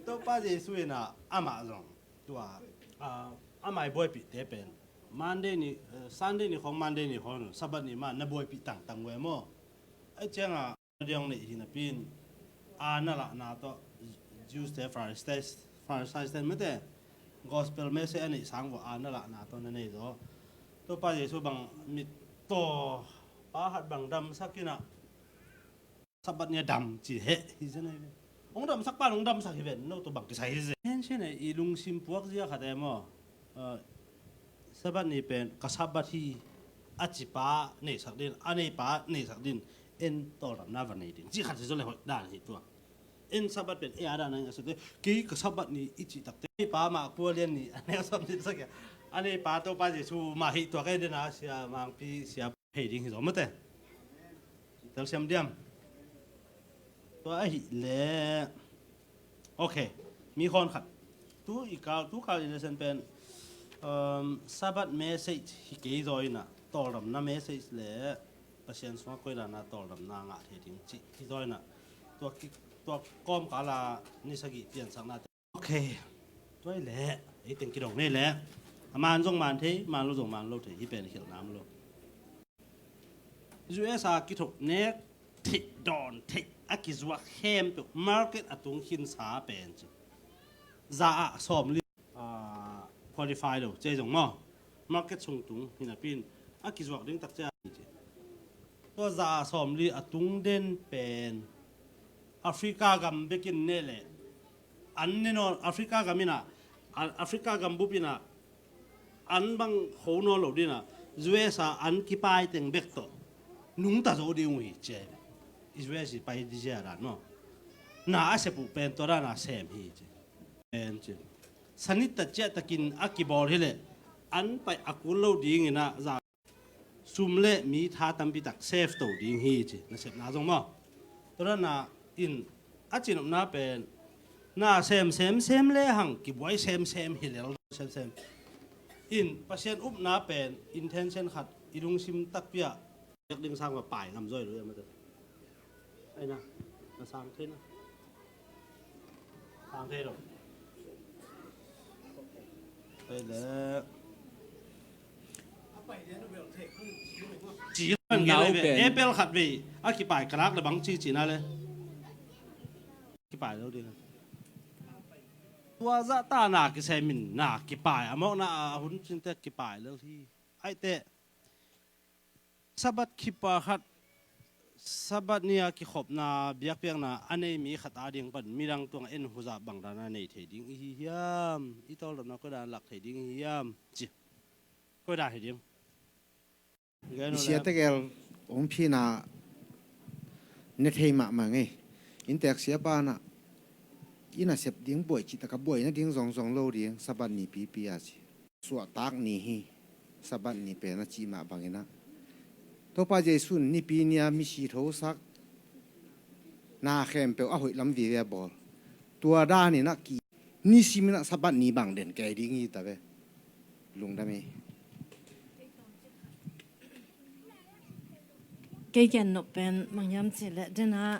Topa Jesu in a amah zong tua, ah, amah i buaipihte pen Monday ni, eh, Sunday ni khawng, Monday ni khawng, Sabbath ni mah na buaipih tangtang uh e maw? Ei ciangah diang neih hi napi in, a na lahna tawh Jews te, Pharisees, Pharisees te mate gospel message a neih sang vua a na lahna tawh na nei zaw. Topa Jesu bang mittaw pa khat bang damsak in a, Sabbath ni a dam ci heh hi zen ahi ve. Hong damsak pa hong damsak hi ven, no tawh bang kisai hi zen. Hen cin e, i lungsim puak zia khat e maw? Ah, Sabbath ni pen ka Sabbath hi a ci pa neisak din, a nei pa neisak din, en tawldamna va nei ding cih khat hi zaw le hoih dan hi tua. En Sabbath pen ei a dan a ngah sate, kei ka Sabbath ni i cih takte, ei pa mah kua lian ni a neu sam din sak ia, a nei pa Topa Jesu mah hi tua, kei den a sia mangpi sia hei ding hi zaw mate. Telsiam diam. Tua ahih leh, ok, mi khawn khat. Tu i kal, tu kal i lesson pen, um, Sabbath message hi kei zaw in a, tawldamna message le Pasian sungah koi dan a tawldamna ngah thei ding cih hi zaw in a, tua ki, tua kawmkal a ni sagih piansakna te. Ok. Tua hi leh ei teng kidong nei leh, a man zong man thei, man lo zong man lo thei, hi pen hilhna om lo. U S a kithoh nek theih, dawn theih a kizuak khempeuh market a tung khinsa pen ci, za ah sawmli, ah, qualify lo ci ei zong maw, market sung tung hi napi in a kizuak ding tak cia ci. Tua za ah sawmli a tung den pen Africa gam bekin ne leh an ne nawn, Africa gam in a, Africa gam bup in a an bang kho nawn lo din a, U S a an kipai teng bek tawh nungta zo ding uh hi ci. U S i pai ding zia dan maw, na a sep uh pen tua dan a sem hi ci. Pen ci, sanit ta ciah takin a kibawl hi leh an paih a kul lo ding in a, za sum le mi tha tampi tak save to ding hi ci, nasepna zong maw. Tua dan a in a cinopna pen na sem sem sem le hang kibuai sem sem hi lel sem sem. In Pasian upna pen intention khat i lungsim takpi ah pek ding sang va pai ngam zaw hi lo ia mate. Aina, na sang thei na. Tang thei lo. Pai le. Ci man nau pen. Apple khat vei a kipai ka lak le bang ci ci na le. Kipai lo ding. Tua zah ta na kisem in na kipai a mawkna a hun cinte kipai lo hi. Aite Sabbath khipah khat, Sabbath ni a kikhopna biakpiakna a nei mi khat ading pan midang tungah en huzah bangdan a nei thei ding i hi hiam? I tawldamna koidan lak thei ding i hi hiam? Ci. Koidan hi ding. I siate gel hong phina ne thei mahmah ngei. Inntek siapa na i nasep ding buai cih taka buai nading zongzong lo ding Sabbath ni pipi a ci. Suahtak ni hi, Sabbath ni pen a cih mah bangin ah Topa Jesu in nipi ni a misi thosak na khempeuh a hoih lam vive a bawl. Tua danin ah ki nisimin ah Sabbath ni bang den kei ding hi ta ve. Lungdam hi. Kei ken nop pen bang hiam cih leh den ah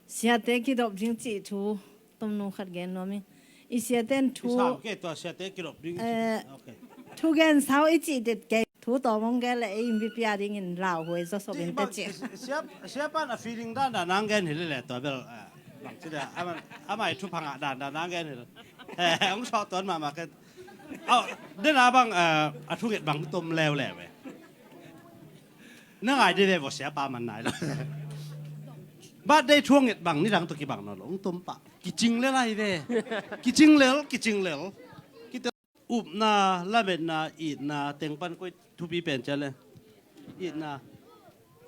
siate kidop ding cih thu tomnu khat gen nuam ing. I siate in thu, i sam kei tua siate kidop ding cih. Eh, okay. Thu gen sau i cih det kei. Thu tawm hong gen le ei in bipi a dingin lauhuai zawsop in te cih. Siapa in a feeling dan dan nang gen hi le le tua bel, eh, bang ci le, ama, ama i thu phangah dan dan nang gen hi le. Eh, hong sawh tuan mahmah kei. Aw, den a bang, eh, a thunget bang tom leuleu eh. Na ngai dih ve vawh siapa man nai lo. Birthday thunget bang nidang tawh kibang nawn lo hong tom pah. Kicing lel ahi ve. Kicing lel, kicing lel. Kite upna, lametna, itna teng pan koi thupi pen cia le. Itna.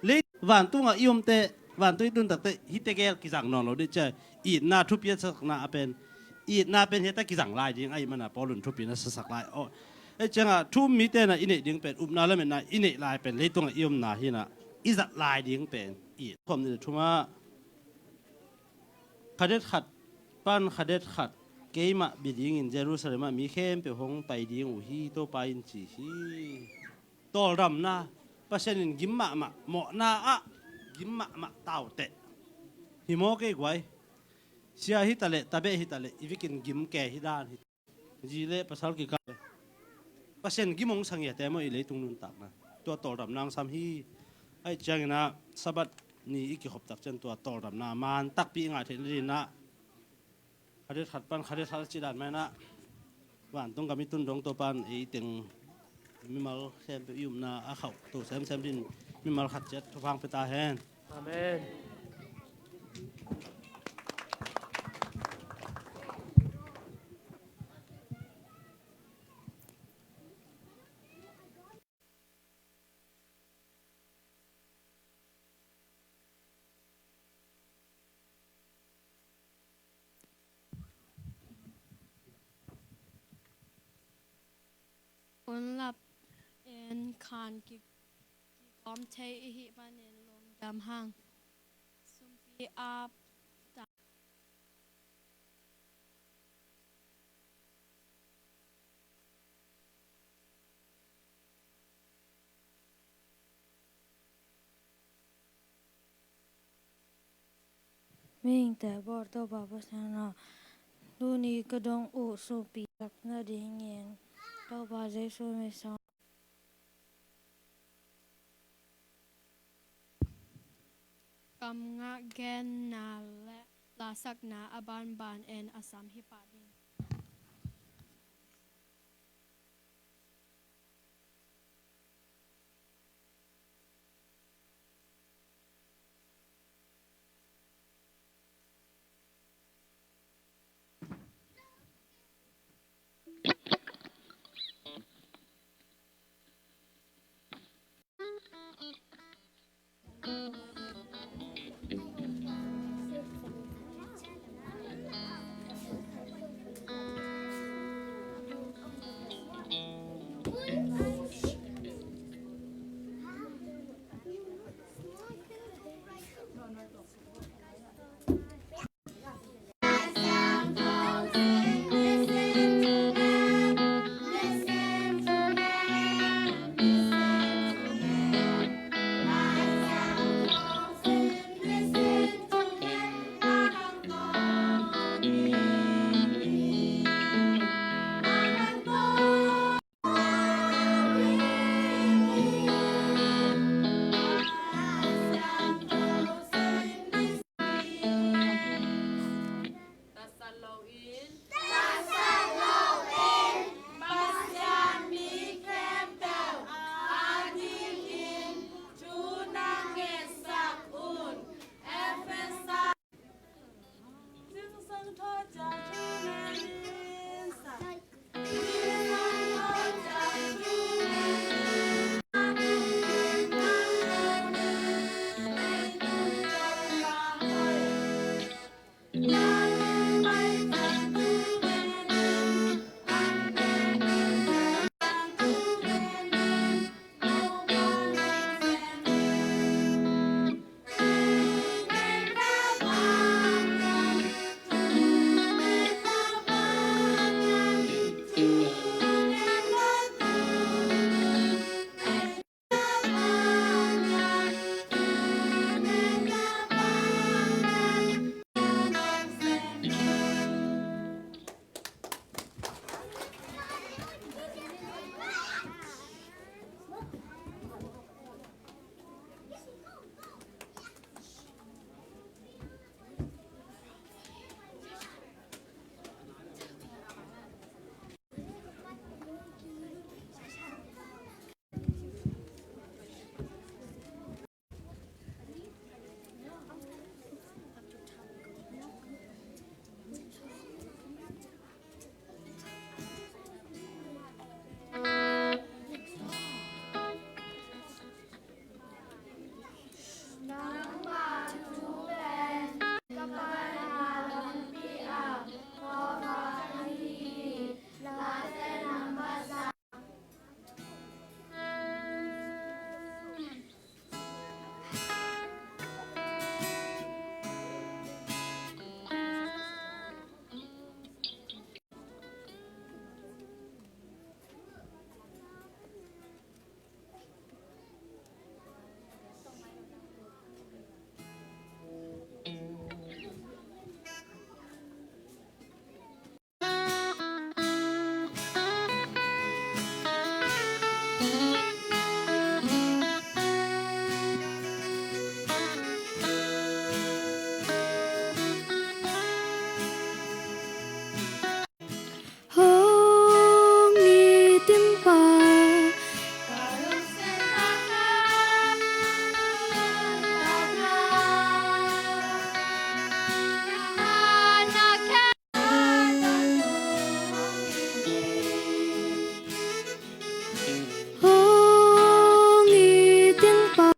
Lei vantungah i omte, vantung i tuntakte hite gel kizang nawn lo dih cia. Itna thupi a sakna a pen, itna pen hita kizang lai ding ahi mana Paul in thupi na sasak lai. Ei ciangah thu um mite na i neih ding pen, upna lametna i neih lai pen leitungah i omna hi na i zat lai ding pen it khom ni thumah. Khadet khat pan khadet khat keimah bia dingin Jerusalem ah mi khempeuh hong pai ding uh hi, Topa in ci hi. Tawldamna, Pasian in gim mahmah, mawhna ah gim mahmah tauteh. Hi maw kei guai? Sia hitaleh, tabeh hitaleh, i vikin gim ke hi dan hi. Zi le pasal kikal le Pasian gim hong sang hi a te maw i leitung nuntakna. Tua tawldamna hong sam hi. Aih ciangin ah Sabbath ni i kikhop tak ciang tua tawldamna man takpi i ngah theih nadingin ah khadet khat pan khadet khat a ci dan mah in ah vantung gam i tun dong Topa in ei teng mimal khempeuh i upna a khauh to semsem din mimal khat ciat thupha hong pia ta hen. Amen. Unlap in khan ki, kikawm thei i hih manin lungdam hang. Sumpi ap ta. Mihingte bawl Topa Pasian aw, tuni ka dong uh sumpi sak nadingin Topa Jesu min sawm. Kamngah genna le lasakna a banban en a sam hi pah ding. Hong it ing Pa.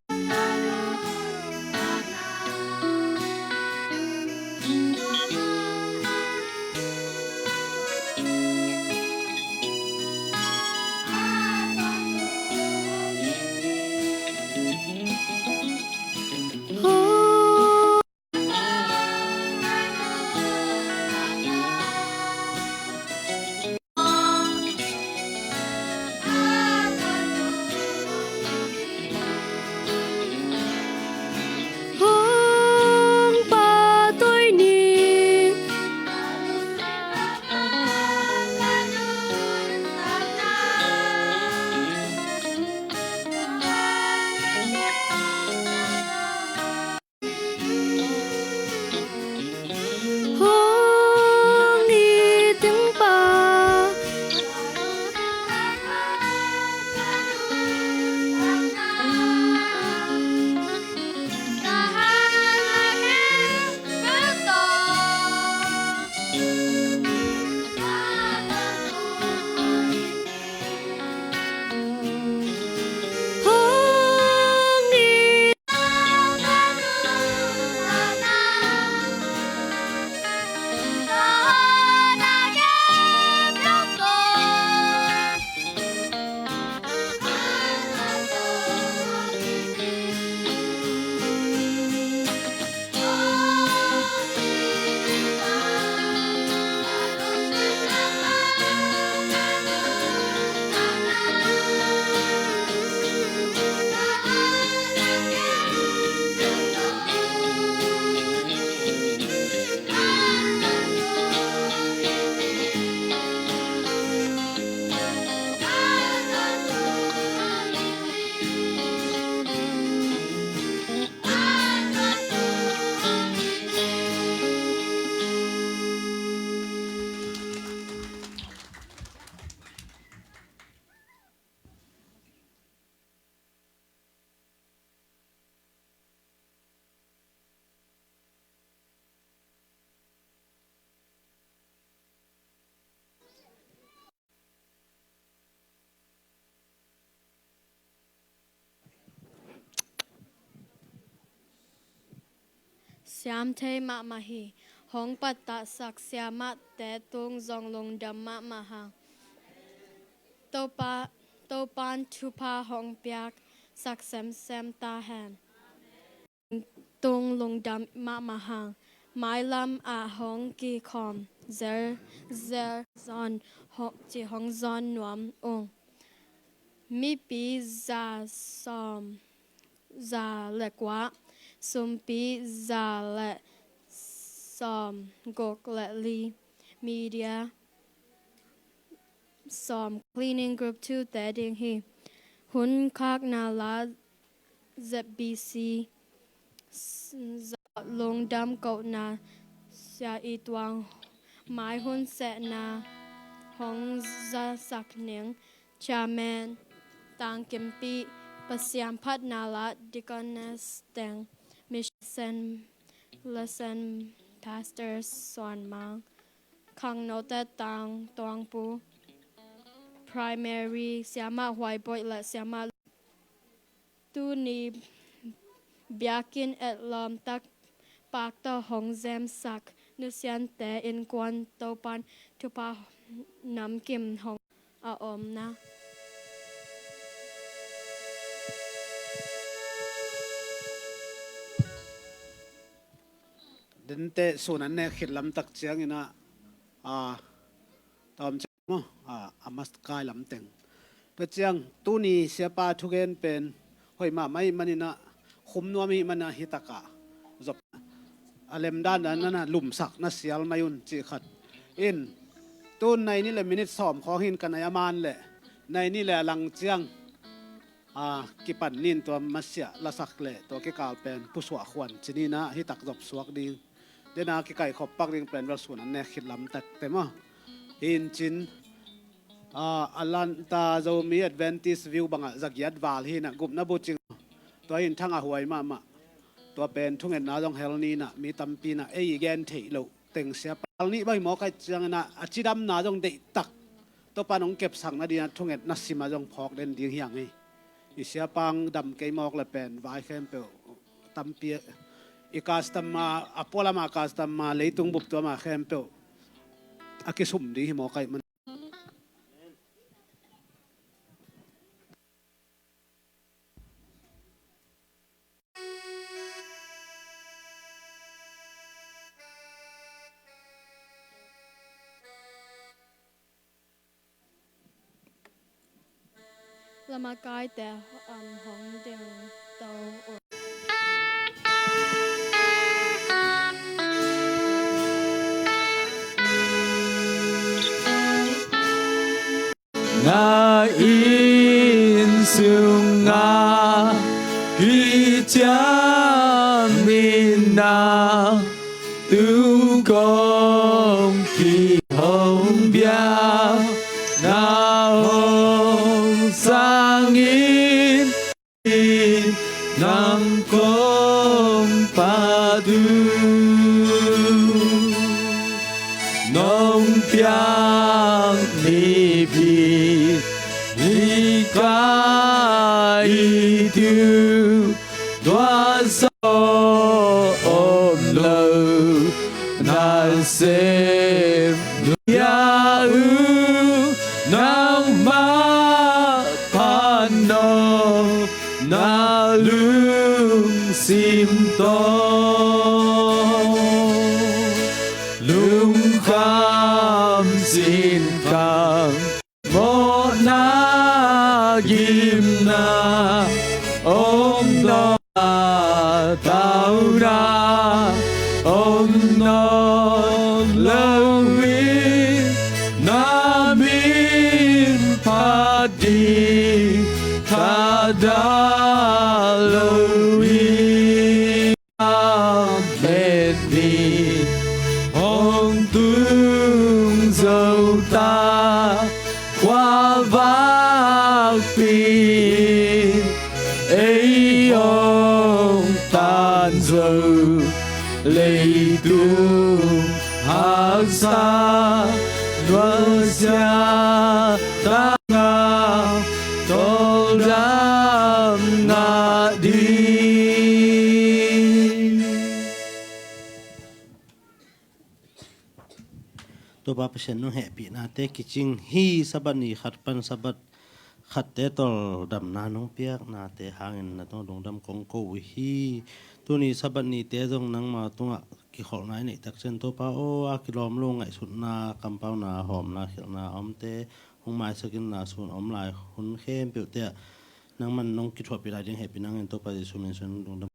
Hong pahtawi ni. Hong it ing Pa. Siam thei mahmah hi. Hong pattahsak siamahte tung zong lungdam mahmah hang. Topa, Topan thupha hong piaksak semsem ta hen. Tung lungdam mahmah hang. Mailam ah hong kikhawm zel, zel zawn, hong, ci hong zawn nuam ung. Mipi za sawm, za le kua, sumpi za le sawm guk le li, media sawm, cleaning group two te ding hi. Hun khakna la Z B C zawh lungdam kohna Sia I Tuang, mai hun sehna hong zasak ning chairman, tangkimpih, Pasian phatna la deaconess teng, mission lesson pastor Suan Mang, khangnote tang tuangpu, primary siamah Huai Boih le siamah. Tuni biakinn etlawm tak pak tawh hong zemsak nusiante innkuan Topan thupha namkim hong a omna. Dente sun an nek khit lamtak ciangin ah, a tawm ciang maw, a, a mas kai lamteng. Tua ciang tuni siapa thugen pen hoih mahmah ih manin ah, khum nuam ih manin ah, hi takah zop a lemdan dan nan ah lumsak na sial mai un cih khat. In tun nai nih le minit sawm khawng hin ka nai a man leh nai nih le a lang ciang a kipan nin tua masiah lasak le tua kikal pen pusuah khuan ci nin ah hi tak zop suak ding. Dena kikaihkhop pak ding pen vel sun an nek khit lamtak te maw. Hin cin, ah, Atlanta Zomi Adventist View bangah zagiat val hi nah gupna bucing. Tua hin thang a huai mahmah. Tua pen thungetna zong hel ni nah mi tampi nah ei i gen theih loh teng sia pal nih bang hi mawk ahih ciangin ah a cidamna zong deihtak Topa nong kepsak nadingin thungetna sim a zong phawk den ding hi hang hi. I siapa dam kei mawk le pen vai khempeuh tampi i custom a, a pualam a custom a leitung bup tuam a khempeuh a kisum ding hi mawk ahih man. Lamakaite, um, hong ding to. Na inn sungah kiciam in na, tu kong kihong bia, na hong sang in nang kong patu. Nong piak mipi i ka i tu, tua sa om lo na sem ya u, nangmah pano na lungsim to. Lungkham sin kang mawhna gimna om nawn, tauna om nawn lo in, na min phat ding thadah lo in. Amen ni hong tung zo ta, khuavak pi ei hong tan zo, leitung haksa nuasia ta ngah, tawldam ngah ding. Topa Pasian nong hehpihnate kicing hi. Sabbath ni khat pan Sabbath khatte tawldamna nong piaknate hangin na tungah lungdam kong ko uh hi. Tuni Sabbath nite zong nangma tungah kikholhna i neih takciang Topa aw, a kilawm lo ngaihsutna, kampauna, hawmna, khialhna a omte hong maisak in, na sun a om lai hun khempeuhte ah nangman nong kithuahpih lai ding hehpih nangin Topa Jesuh min suang lungdam.